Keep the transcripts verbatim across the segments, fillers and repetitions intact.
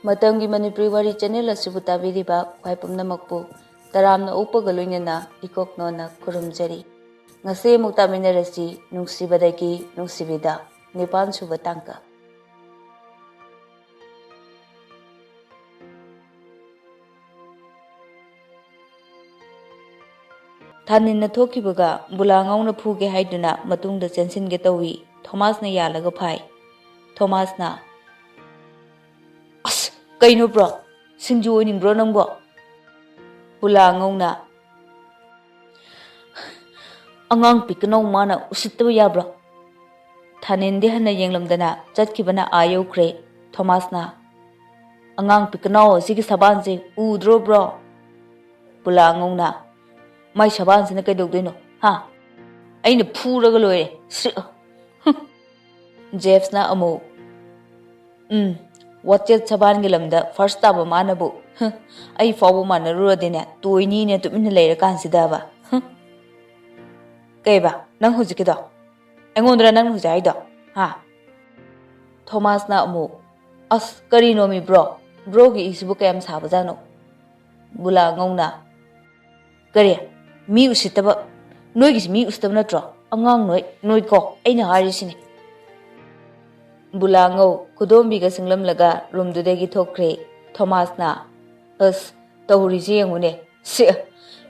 ꯃꯇꯝꯒꯤ ꯃꯅꯤꯄꯨꯔꯤ ꯋꯥꯔꯤ ꯆꯦꯅꯦꯜ ꯑꯁꯤꯕꯨ ꯇꯥꯕꯤꯔꯤꯕ ꯈ꯭ꯋꯥꯏ ꯄꯨꯝꯅꯃꯛꯄꯨ ꯇꯔꯥꯝꯅ ꯑꯣꯛꯄꯒ ꯂꯣꯏꯅꯅ ꯏꯀꯣꯛꯅꯣꯅ ꯈꯨꯔꯨꯝꯖꯔꯤ꯫ ꯉꯁꯤ ꯑꯃꯨꯛ ꯇꯥꯃꯤꯟꯅꯔꯁꯤ ꯅꯨꯡꯁꯤꯕꯗꯒꯤ ꯅꯨꯡꯁꯤꯕꯤꯗ, ꯅꯤꯄꯥꯟ ꯁꯨꯕ ꯇꯥꯡꯀꯛ꯫ ꯊꯥꯅꯤꯟꯅ ꯊꯣꯛꯈꯤꯕꯒ ꯕꯨꯂꯥꯉꯧꯅ ꯐꯨꯒꯦ ꯍꯥꯏꯗꯨꯅ ꯃꯇꯨꯡꯗ ꯆꯦꯟꯁꯤꯟꯒꯦ ꯇꯧꯏ꯫ ꯊꯣꯃꯥꯁꯅ ꯌꯥꯜꯂꯒ ꯐꯥꯏ꯫ ꯊꯣꯃꯥꯁꯅ, "ꯑꯁ, ꯀꯩꯅꯣ ꯕ꯭ꯔꯣ? ꯁꯤꯡꯖꯨ ꯑꯣꯏꯅꯤꯡꯕ꯭ꯔꯣ ꯅꯪꯕꯣ?" ꯕꯨꯂꯥꯉꯧꯅ, "ꯑꯉꯥꯡ ꯄꯤꯛꯀꯅꯧ ꯃꯥꯅ ꯎꯁꯤꯠꯇꯕ ꯌꯥꯕ꯭ꯔꯣ?" ꯊꯥꯅꯤꯟꯗꯤ ꯍꯟꯅ ꯌꯦꯡꯂꯝꯗꯅ ꯆꯠꯈꯤꯕꯅ ꯑꯥ ꯌꯧꯈ꯭ꯔꯦ꯫ ꯊꯣꯃꯥꯁꯅ, "ꯑꯉꯥꯡ ꯄꯤꯛꯀꯅꯧ ꯑꯁꯤꯒꯤ ꯁꯕꯥꯟꯁꯦ ꯎꯗ꯭ꯔꯣ ꯕ꯭ꯔꯣ?" ꯕꯨꯂꯥꯉꯧꯅ, "ꯃꯥꯏ ꯁꯕꯥꯟꯁꯤꯅ ꯀꯩꯗꯧꯗꯣꯏꯅꯣ? ꯍꯥ? ꯑꯩꯅ ꯐꯨꯔꯒ ꯂꯣꯏꯔꯦ꯫ ꯁ꯭ꯔꯤ-, ꯍꯨꯝ꯫" ꯖꯦꯐꯁꯅ ꯑꯃꯨꯛ, "ꯎꯝ, ꯋꯥꯆꯦꯠ ꯁꯕꯥꯟꯒꯤ ꯂꯝꯗ ꯐꯥꯔꯁ ꯇꯥꯕ ꯃꯥꯅꯕꯨ, ꯍꯨꯝ, ꯑꯩ ꯐꯥꯎꯕ ꯃꯥꯟꯅꯔꯨꯔꯗꯤꯅꯦ, ꯇꯣꯏꯅꯤꯅꯦ ꯇꯨꯃꯤꯟꯅ ꯂꯩꯔꯀꯥꯟꯁꯤꯗꯕ꯫ ꯍꯨꯝ꯫ ꯀꯩꯕ? ꯅꯪ ꯍꯧꯖꯤꯛꯀꯤꯗꯣ? ꯑꯩꯉꯣꯟꯗꯔ ꯅꯪ ꯍꯧꯖꯤꯛ ꯍꯥꯏꯗꯣ? ꯍꯥ?" ꯊꯣꯃꯥꯁꯅ ꯑꯃꯨꯛ, "ꯑꯁ, ꯀꯔꯤꯅꯣꯃꯤ ꯕ꯭ꯔꯣ? ꯕ꯭ꯔꯣꯒꯤ ꯏꯁꯤꯕꯨ ꯀꯌꯥꯝ ꯁꯥꯕꯖꯥꯠꯅꯣ?" ꯕꯨꯂꯥꯉꯧꯅ, "ꯀꯔꯤ? ꯃꯤ ꯎꯁꯤꯠꯇꯕ? ꯅꯣꯏꯒꯤꯁꯤ ꯃꯤ ꯎꯁꯤꯠꯇꯕ ꯅꯠꯇ꯭ꯔꯣ? ꯑꯉꯥꯡ ꯅꯣꯏ, ꯅꯣꯏꯀꯣ, ꯑꯩꯅ ꯍꯥꯏꯔꯤꯁꯤꯅꯤ꯫" ꯕꯨꯂꯥꯉꯧ ꯈꯨꯗꯣꯝꯕꯤꯒ ꯁꯤꯡꯂꯝꯂꯒ ꯔꯨꯝꯗꯨꯗꯒꯤ ꯊꯣꯛꯈ꯭ꯔꯦ꯫ ꯊꯣꯃꯥꯁꯅ, "ꯑꯁ, ꯇꯧꯔꯤꯁꯦ ꯌꯦꯡꯉꯨꯅꯦ꯫ ꯁꯤ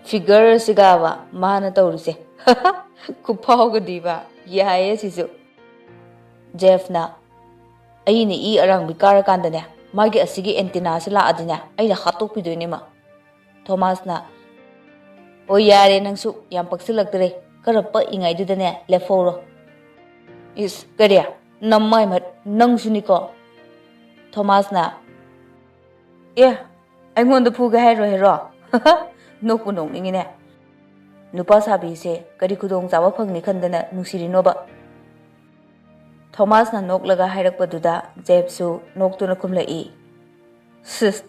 ꯐꯤꯒꯔ ꯑꯁꯤꯒꯕ ꯃꯥꯅ ꯇꯧꯔꯤꯁꯦ꯫ ꯈꯨꯐꯥꯎꯒꯗꯤꯕ꯫ ꯌꯥꯏꯌꯦ ꯁꯤꯁꯨ꯫" ꯖꯦꯐꯅ, "ꯑꯩꯅ ꯏ ꯑꯔꯥꯡꯕꯤ ꯀꯥꯔꯀꯥꯟꯗꯅꯦ, ꯃꯥꯒꯤ ꯑꯁꯤꯒꯤ ꯑꯦꯟꯇꯤꯅꯥꯁꯤ ꯂꯥꯛꯑꯗꯤꯅꯦ, ꯑꯩꯅ ꯍꯥꯠꯇꯣꯛꯄꯤꯗꯣꯏꯅꯦ ꯃꯥ꯫" ꯊꯣꯃꯥꯁꯅ, "ꯑꯣ, ꯌꯥꯔꯦ ꯅꯪꯁꯨ, ꯌꯥꯝ ꯄꯛꯁꯤꯜꯂꯛꯇ꯭ꯔꯦ꯫ ꯈꯔ ꯄꯛꯏꯉꯩꯗꯨꯗꯅꯦ ꯂꯦꯞꯍꯧꯔꯣ꯫" "ꯏꯁ, ꯀꯔꯤ? ꯅꯃꯥꯏ ꯃꯠ, ꯅꯪꯁꯨꯅꯤꯀꯣ?" ꯊꯣꯃꯥꯁꯅ, "ꯑꯦ, ꯑꯩꯉꯣꯟꯗ ꯐꯨꯒꯦ ꯍꯥꯏꯔꯣ ꯍꯦꯔꯣ?" ꯅꯣꯛꯄꯨ ꯅꯣꯛꯅꯤꯡꯉꯤꯅꯦ꯫ ꯅꯨꯄꯥ ꯁꯥꯕꯤꯁꯦ ꯀꯔꯤ ꯈꯨꯗꯣꯡꯆꯥꯕ ꯐꯪꯅꯤ ꯈꯟꯗꯅ ꯅꯨꯡꯁꯤꯔꯤꯅꯣꯕ? ꯊꯣꯃꯥꯁꯅ ꯅꯣꯛꯂꯒ ꯍꯥꯏꯔꯛꯄꯗꯨꯗ ꯖꯦꯞꯁꯨ ꯅꯣꯛꯇꯨꯅ ꯈꯨꯝꯂꯛꯏ, "ꯁꯤꯁ,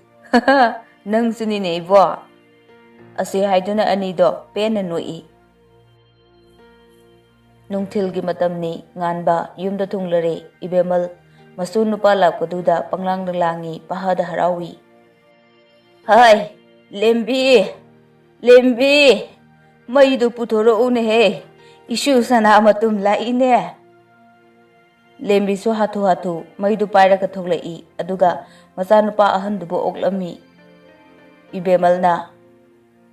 ꯅꯪꯁꯨꯅꯤꯅꯦ ꯏꯕꯣ?" ꯑꯁꯤ ꯍꯥꯏꯗꯨꯅ ꯑꯅꯤꯗꯣ ꯄꯦꯟꯅ ꯅꯣꯛꯏ꯫ ꯅꯨꯡꯊꯤꯜꯒꯤ ꯃꯇꯝꯅꯤ, ꯉꯥꯟꯕ ꯌꯨꯝꯗ ꯊꯨꯡꯂꯔꯦ꯫ ꯏꯕꯦꯝꯃꯜ ꯃꯁꯨ ꯅꯨꯄꯥ ꯂꯥꯛꯄꯗꯨꯗ ꯄꯪꯂꯥꯡꯗ ꯂꯥꯡꯉꯤ, ꯄꯪꯍꯥꯗ ꯍꯔꯥꯎꯏ꯫ "ꯍꯥꯏ, ꯂꯦꯝꯕꯤ, ꯂꯦꯝꯕꯤ, ꯃꯩꯗꯨ ꯄꯨꯊꯣꯔꯛꯎꯅꯦꯍꯦ, ꯏꯁꯨ ꯁꯅꯥ ꯃꯇꯨꯝ ꯂꯥꯛꯏꯅꯦ!" ꯂꯦꯝꯕꯤꯁꯨ ꯍꯥꯊꯨ ꯍꯥꯊꯨ ꯃꯩꯗꯨ ꯄꯥꯏꯔꯒ ꯊꯣꯛꯂꯛꯏ, ꯑꯗꯨꯒ ꯃꯆꯥꯅꯨꯄꯥ ꯑꯍꯟꯗꯨꯕꯨ ꯑꯣꯛꯂꯝꯃꯤ꯫ ꯏꯕꯦꯃꯜꯅ,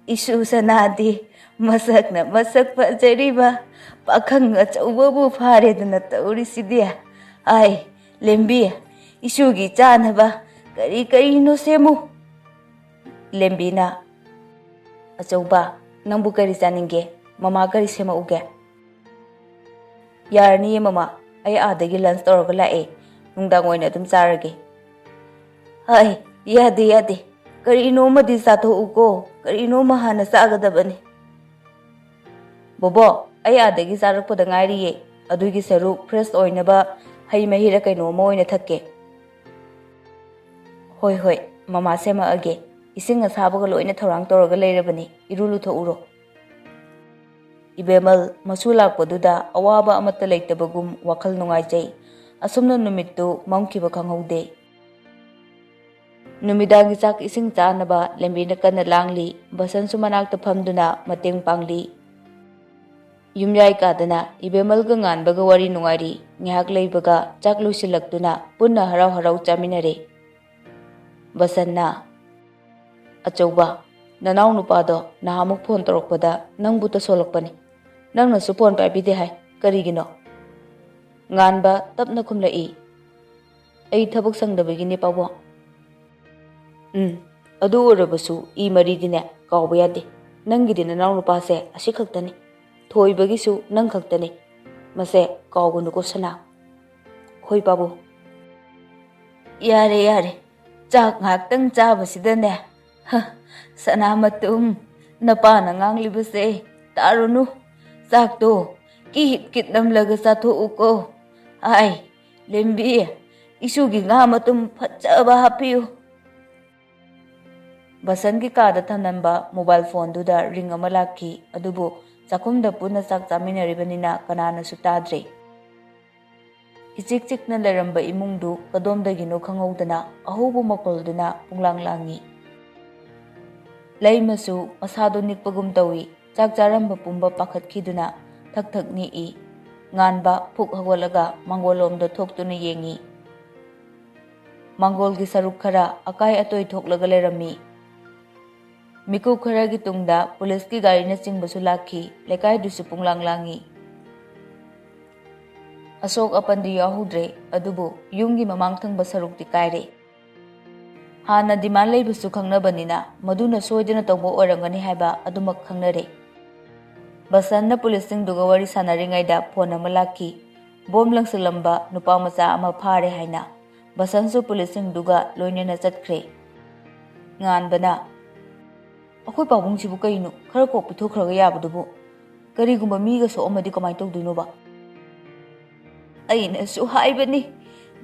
"ꯏꯁꯨ ꯁꯅꯥꯗꯤ ꯃꯁꯛꯅ ꯃꯁꯛ ꯐꯖꯔꯤꯕ ꯄꯥꯈꯪ ꯑꯆꯧꯕꯕꯨ ꯐꯥꯔꯦꯗꯅ ꯇꯧꯔꯤꯁꯤꯗꯤ꯫ ꯑꯥꯏ, ꯂꯦꯝꯕꯤ, ꯏꯁꯨꯒꯤ ꯆꯥꯅꯕ ꯀꯔꯤ ꯀꯔꯤꯅꯣ ꯁꯦꯝꯃꯨ꯫" ꯂꯦꯝꯕꯤꯅ, "ꯑꯆꯧꯕ, ꯅꯪꯕꯨ ꯀꯔꯤ ꯆꯥꯅꯤꯡꯒꯦ? ꯃꯃꯥ ꯀꯔꯤ ꯁꯦꯝꯃꯛꯎꯒꯦ?" "ꯌꯥꯔꯅꯤꯌꯦ ꯃꯃꯥ, ꯑꯩ ꯑꯥꯗꯒꯤ ꯂꯟꯁ ꯇꯧꯔꯒ ꯂꯥꯛꯑꯦ, ꯅꯨꯡꯗꯥꯡ ꯑꯣꯏꯅ ꯑꯗꯨꯝ ꯆꯥꯔꯒꯦ꯫" "ꯍꯥꯏ, ꯌꯥꯗꯦ, ꯌꯥꯗꯦ, ꯀꯔꯤꯅꯣꯃꯗꯤ ꯆꯥꯊꯣꯛꯎꯀꯣ, ꯀꯔꯤꯅꯣꯃ ꯍꯥꯟꯅ ꯆꯥꯒꯗꯕꯅꯤ꯫" "ꯕꯣꯕꯣ, ꯑꯩ ꯑꯥꯗꯒꯤ ꯆꯥꯔꯛꯄꯗ ꯉꯥꯏꯔꯤꯌꯦ, ꯑꯗꯨꯒꯤ ꯁꯔꯨꯛ ꯐ꯭ꯔꯦꯁ ꯑꯣꯏꯅꯕ ꯍꯩ ꯃꯍꯤꯔ ꯀꯩꯅꯣꯝꯃ ꯑꯣꯏꯅ ꯊꯛꯀꯦ꯫" "ꯍꯣꯏ, ꯍꯣꯏ, ꯃꯃꯥ ꯁꯦꯝꯃꯛꯑꯒꯦ, ꯏꯁꯤꯡ ꯑꯁꯥꯕꯒ ꯂꯣꯏꯅ ꯊꯧꯔꯥꯡ ꯇꯧꯔꯒ ꯂꯩꯔꯕꯅꯤ, ꯏꯔꯨ ꯂꯨꯊꯣꯛꯎꯔꯣ꯫" ꯏꯕꯦꯃꯜ ꯃꯁꯨ ꯂꯥꯛꯄꯗꯨꯗ ꯑꯋꯥꯕ ꯑꯃꯠꯇ ꯂꯩꯇꯕꯒꯨꯝ ꯋꯥꯈꯜ ꯅꯨꯡꯉꯥꯏꯖꯩ꯫ ꯑꯁꯨꯝꯅ ꯅꯨꯃꯤꯠꯇꯨ ꯃꯝꯈꯤꯕ ꯈꯪꯍꯧꯗꯦ꯫ ꯅꯨꯃꯤꯗꯥꯡꯒꯤ ꯆꯥꯛ ꯏꯁꯤꯡ ꯆꯥꯅꯕ ꯂꯦꯝꯕꯤꯅ ꯀꯟꯅ ꯂꯥꯡꯂꯤ꯫ ꯕꯁꯟꯁꯨ ꯃꯅꯥꯛꯇ ꯐꯝꯗꯨꯅ ꯃꯇꯦꯡ ꯄꯥꯡꯂꯤ꯫ ꯌꯨꯝꯌꯥꯏ ꯀꯥꯗꯅ ꯏꯕꯦꯃꯜꯒ ꯉꯥꯟꯕꯒ ꯋꯥꯔꯤ ꯅꯨꯡꯉꯥꯏꯔꯤ꯫ ꯉꯥꯏꯍꯥꯛ ꯂꯩꯕꯒ ꯆꯥꯛ ꯂꯣꯏꯁꯤꯜꯂꯛꯇꯨꯅ ꯄꯨꯟꯅ ꯍꯔꯥꯎ ꯍꯔꯥꯎ ꯆꯥꯃꯤꯟꯅꯔꯦ꯫ ꯕꯁꯟꯅ, "ꯑꯆꯧꯕ, ꯅꯅꯥꯎ ꯅꯨꯄꯥꯗꯣ ꯅꯍꯥꯟꯃꯨꯛ ꯐꯣꯟ ꯇꯧꯔꯛꯄꯗ ꯅꯪꯕꯨ ꯇꯁꯣꯜꯂꯛꯄꯅꯤ꯫ ꯅꯪꯅꯁꯨ ꯐꯣꯟ ꯄꯥꯏꯕꯤꯗꯦ ꯍꯥꯏ꯫ ꯀꯔꯤꯒꯤꯅꯣ?" ꯉꯥꯟꯕ ꯇꯞꯅ ꯈꯨꯝꯂꯛꯏ, "ꯑꯩ ꯊꯕꯛ ꯁꯪꯗꯕꯒꯤꯅꯦ, ꯄꯥꯕꯨꯡ꯫" "ꯎꯝ, ꯑꯗꯨ ꯑꯣꯏꯔꯕꯁꯨ ꯏ ꯃꯔꯤꯗꯤꯅꯦ ꯀꯥꯎꯕ ꯌꯥꯗꯦ꯫ ꯅꯪꯒꯤꯗꯤ ꯅꯅꯥꯎ ꯅꯨꯄꯥꯁꯦ ꯑꯁꯤ ꯈꯛꯇꯅꯤ꯫ ꯊꯣꯏꯕꯒꯤꯁꯨ ꯅꯪ ꯈꯛꯇꯅꯤ꯫ ꯃꯁꯦ ꯀꯥꯎꯒꯅꯨꯀꯣ ꯁꯅꯥ꯫" "ꯍꯣꯏ, ꯄꯥꯕꯨꯡ꯫" "ꯌꯥꯔꯦ, ꯌꯥꯔꯦ, ꯆꯥꯛ ꯉꯥꯏꯍꯥꯛꯇꯪ ꯆꯥꯕꯁꯤꯗꯅꯦ꯫ ꯍ, ꯁꯅꯥ ꯃꯇꯨꯝ, ꯅꯄꯥꯅ ꯉꯥꯡꯂꯤꯕꯁꯦ ꯇꯥꯔꯨꯅꯨ꯫ ꯆꯥꯛꯇꯣ ꯀꯤꯠ ꯀꯤꯠ ꯅꯝꯂꯒ ꯆꯥꯊꯣꯛꯎꯀꯣ꯫ ꯑꯥꯏ, ꯂꯦꯝꯕꯤ, ꯏꯁꯨꯒꯤ ꯉꯥ ꯃꯇꯨꯝ ꯐꯖꯕ ꯍꯥꯞꯄꯤꯌꯨ꯫" ꯕꯁꯟꯒꯤ ꯀꯥꯗ ꯊꯝꯂꯝꯕ ꯃꯣꯕꯥꯏꯜ ꯐꯣꯟꯗꯨꯗ ꯔꯤꯡ ꯑꯃ ꯂꯥꯛꯈꯤ, ꯑꯗꯨꯕꯨ ꯆꯥꯛꯈꯨꯝꯗ ꯄꯨꯟꯅ ꯆꯥꯛ ꯆꯥꯃꯤꯟꯅꯔꯤꯕꯅꯤꯅ ꯀꯅꯥꯅꯁꯨ ꯇꯥꯗ꯭ꯔꯦ꯫ ꯏꯆꯤꯛ ꯆꯤꯛꯅ ꯂꯩꯔꯝꯕ ꯏꯃꯨꯡꯗꯨ ꯀꯗꯣꯝꯗꯒꯤꯅꯣ ꯈꯪꯍꯧꯗꯅ ꯑꯍꯧꯕ ꯃꯈꯣꯜꯗꯨꯅ ꯄꯨꯡꯂꯥꯡ ꯂꯥꯡꯉꯤ꯫ ꯂꯩꯃꯁꯨ ꯃꯁꯥꯗꯣ ꯅꯤꯛꯄꯒꯨꯝ ꯇꯧꯏ꯫ ꯆꯥꯛ ꯆꯥꯔꯝꯕ ꯄꯨꯝꯕ ꯄꯥꯈꯠꯈꯤꯗꯨꯅ ꯊꯛ ꯊꯛ ꯅꯤꯛꯏ꯫ ꯉꯥꯟꯕ ꯐꯨꯛ ꯍꯧꯒꯠꯂꯒ ꯃꯥꯡꯒꯣꯜꯂꯣꯝꯗ ꯊꯣꯛꯇꯨꯅ ꯌꯦꯡꯉꯤ꯫ ꯃꯥꯡꯒꯣꯜꯒꯤ ꯁꯔꯨꯛ ꯈꯔ ꯑꯀꯥꯏ ꯑꯇꯣꯏ ꯊꯣꯛꯂꯒ ꯂꯩꯔꯝꯃꯤ꯫ ꯃꯤꯀꯨꯞ ꯈꯔꯒꯤ ꯇꯨꯡꯗ ꯄꯨꯂꯤꯁꯀꯤ ꯒꯥꯔꯤꯅꯆꯤꯡꯕꯁꯨ ꯂꯥꯛꯈꯤ꯫ ꯂꯩꯀꯥꯏꯗꯨꯁꯨ ꯄꯨꯡꯂꯥꯡ ꯂꯥꯡꯉꯤ꯫ ꯑꯁꯣꯛ ꯑꯄꯟꯗꯤ ꯌꯥꯎꯍꯧꯗ꯭ꯔꯦ, ꯑꯗꯨꯕꯨ ꯌꯨꯝꯒꯤ ꯃꯃꯥꯡ ꯊꯪꯕ ꯁꯔꯨꯛꯇꯤ ꯀꯥꯏꯔꯦ꯫ ꯍꯥꯟꯅ ꯗꯤꯃꯥꯟ ꯂꯩꯕꯁꯨ ꯈꯪꯅꯕꯅꯤꯅ ꯃꯗꯨꯅ ꯁꯣꯏꯗꯅ ꯇꯧꯕ ꯑꯣꯏꯔꯝꯒꯅꯤ ꯍꯥꯏꯕ ꯑꯗꯨꯃꯛ ꯈꯪꯅꯔꯦ꯫ ꯕꯁꯟꯅ ꯄꯨꯂꯤꯁꯁꯤꯡꯗꯨꯒ ꯋꯥꯔꯤ ꯁꯥꯟꯅꯔꯤꯉꯩꯗ ꯐꯣꯟ ꯑꯃ ꯂꯥꯛꯈꯤ꯫ ꯕꯣꯝ ꯂꯪꯁꯤꯜꯂꯝꯕ ꯅꯨꯄꯥ ꯃꯆꯥ ꯑꯃ ꯐꯥꯔꯦ ꯍꯥꯏꯅ꯫ ꯕꯁꯟꯁꯨ ꯄꯨꯂꯤꯁꯁꯤꯡꯗꯨꯒ ꯂꯣꯏꯅꯅ ꯆꯠꯈ꯭ꯔꯦ꯫ ꯉꯥꯟꯕꯅ, "ꯑꯩꯈꯣꯏ ꯄꯥꯕꯨꯡꯁꯤꯕꯨ ꯀꯩꯅꯣ? ꯈꯔ ꯀꯣꯛ ꯄꯤꯊꯣꯛꯈ꯭ꯔꯒ ꯌꯥꯕꯗꯨꯕꯨ꯫ ꯀꯔꯤꯒꯨꯝꯕ ꯃꯤꯒ ꯁꯣꯛꯑꯝꯃꯗꯤ ꯀꯃꯥꯏꯅ ꯇꯧꯗꯣꯏꯅꯣꯕ?" "ꯑꯩꯅꯁꯨ ꯍꯥꯏꯕꯅꯤ,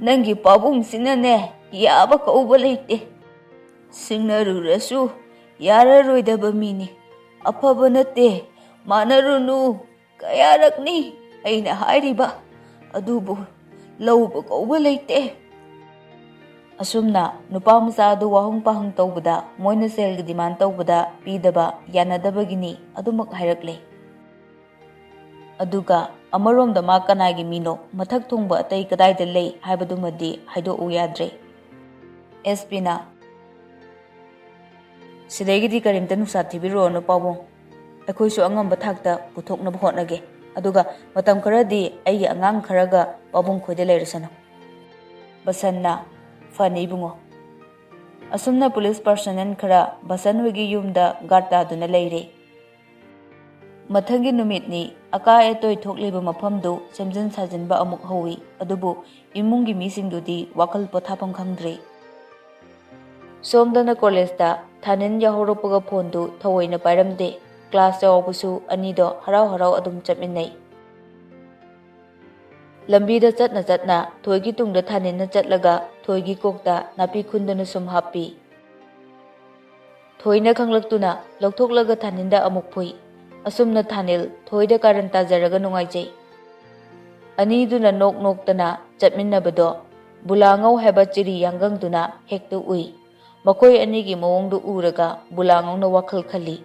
ꯅꯪꯒꯤ ꯄꯥꯕꯨꯡꯁꯤꯅꯅꯦ, ꯌꯥꯕ ꯀꯧꯕ ꯂꯩꯇꯦ꯫ ꯁꯤꯡꯅꯔꯨꯔꯁꯨ ꯌꯥꯔꯔꯣꯏꯗꯕ ꯃꯤꯅꯤ꯫ ꯑꯐꯕ ꯅꯠꯇꯦ, ꯃꯥꯟꯅꯔꯨꯅꯨ꯫ ꯀꯌꯥꯔꯛꯅꯤ ꯑꯩꯅ ꯍꯥꯏꯔꯤꯕ, ꯑꯗꯨꯕꯨ ꯂꯧꯕ ꯀꯧꯕ ꯂꯩꯇꯦ꯫" ꯑꯁꯨꯝꯅ ꯅꯨꯄꯥ ꯃꯆꯥ ꯑꯗꯨ ꯋꯥꯍꯪ ꯄꯥꯍꯪ ꯇꯧꯕꯗ, ꯃꯣꯏꯅ ꯁꯦꯜꯒꯤ ꯗꯤꯃꯥꯟ ꯇꯧꯕꯗ ꯄꯤꯗꯕ, ꯌꯥꯅꯗꯕꯒꯤꯅꯤ ꯑꯗꯨꯃꯛ ꯍꯥꯏꯔꯛꯂꯦ꯫ ꯑꯗꯨꯒ ꯑꯃꯔꯣꯝꯗ ꯃꯥ ꯀꯅꯥꯒꯤ ꯃꯤꯅꯣ, ꯃꯊꯛ ꯊꯣꯡꯕ ꯑꯇꯩ ꯀꯗꯥꯏꯗ ꯂꯩ ꯍꯥꯏꯕꯗꯨꯃꯗꯤ ꯍꯥꯏꯗꯣꯛꯎ ꯌꯥꯗ꯭ꯔꯦ꯫ ꯑꯦꯁ ꯄꯤꯅ, "ꯁꯤꯗꯒꯤꯗꯤ ꯀꯔꯤꯝꯇ ꯅꯨꯡꯁꯥ ꯊꯤꯕꯤꯔꯨꯔꯅꯨ ꯄꯥꯕꯨꯡ꯫ ꯑꯩꯈꯣꯏꯁꯨ ꯑꯉꯝꯕ ꯊꯥꯛꯇ ꯄꯨꯊꯣꯛꯅꯕ ꯍꯣꯠꯅꯒꯦ꯫ ꯑꯗꯨꯒ ꯃꯇꯝ ꯈꯔꯗꯤ ꯑꯩꯒꯤ ꯑꯉꯥꯡ ꯈꯔꯒ ꯄꯥꯕꯨꯡ ꯈꯣꯏꯗ ꯂꯩꯔꯁꯅꯨ꯫" ꯕꯁꯟꯅ, "ꯐꯅꯤ ꯏꯕꯨꯡꯉꯣ꯫" ꯑꯁꯨꯝꯅ ꯄꯨꯂꯤꯁ ꯄꯥꯔꯁꯣꯅꯦꯜ ꯈꯔ ꯕꯁꯟ ꯍꯣꯏꯒꯤ ꯌꯨꯝꯗ ꯒꯥꯔꯗ ꯇꯥꯗꯨꯅ ꯂꯩꯔꯦ꯫ ꯃꯊꯪꯒꯤ ꯅꯨꯃꯤꯠꯅꯤ꯫ ꯑꯀꯥꯏ ꯑꯇꯣꯏ ꯊꯣꯛꯂꯤꯕ ꯃꯐꯝꯗꯨ ꯁꯦꯝꯖꯤꯟ ꯁꯥꯖꯤꯟꯕ ꯑꯃꯨꯛ ꯍꯧꯏ, ꯑꯗꯨꯕꯨ ꯏꯃꯨꯡꯒꯤ ꯃꯤꯁꯤꯡꯗꯨꯗꯤ ꯋꯥꯈꯜ ꯄꯣꯊꯥꯐꯝ ꯈꯪꯗ꯭ꯔꯦ꯫ ꯁꯣꯝꯗꯅ ꯀꯣꯂꯦꯖꯇ ꯊꯥꯅꯤꯟ ꯌꯥꯍꯧꯔꯛꯄꯒ ꯐꯣꯟꯗꯨ ꯊꯑꯣꯏꯅ ꯄꯥꯏꯔꯝꯗꯦ꯫ ꯀ꯭ꯂꯥꯁ ꯌꯥꯎꯕꯁꯨ ꯑꯅꯤꯗꯣ ꯍꯔꯥꯎ ꯍꯔꯥꯎ ꯑꯗꯨꯝ ꯆꯠꯃꯤꯟꯅꯩ꯫ ꯂꯝꯕꯤꯗ ꯆꯠꯅ ꯆꯠꯅ ꯊꯣꯏꯒꯤ ꯇꯨꯡꯗ ꯊꯥꯅꯤꯟꯅ ꯆꯠꯂꯒ ꯊꯣꯏꯒꯤ ꯀꯣꯛꯇ ꯅꯥꯄꯤ ꯈꯨꯟꯗꯨꯅ ꯁꯨꯝ ꯍꯥꯞꯄꯤ꯫ ꯊꯣꯏꯅ ꯈꯪꯂꯛꯇꯨꯅ ꯂꯧꯊꯣꯛꯂꯒ ꯊꯥꯅꯤꯟꯗ ꯑꯃꯨꯛ ꯐꯨꯏ꯫ ꯑꯁꯨꯝꯅ ꯊꯥꯅꯤꯜ ꯊꯣꯏꯗ ꯀꯥꯔꯟ ꯇꯥꯖꯔꯒ ꯅꯨꯡꯉꯥꯏꯖꯩ꯫ ꯑꯅꯤꯗꯨꯅ ꯅꯣꯛ ꯅꯣꯛꯇꯅ ꯆꯠꯃꯤꯟꯅꯕꯗꯣ ꯕꯨꯂꯥꯉꯧ ꯍꯥꯏꯕ ꯆꯤꯔꯤ ꯌꯥꯡꯒꯪꯗꯨꯅ ꯍꯦꯛꯇ ꯎꯏ꯫ ꯃꯈꯣꯏ ꯑꯅꯤꯒꯤ ꯃꯑꯣꯡꯗꯨ ꯎꯔꯒ ꯕꯨꯂꯥꯉꯧꯅ ꯋꯥꯈꯜ ꯈꯜꯂꯤ꯫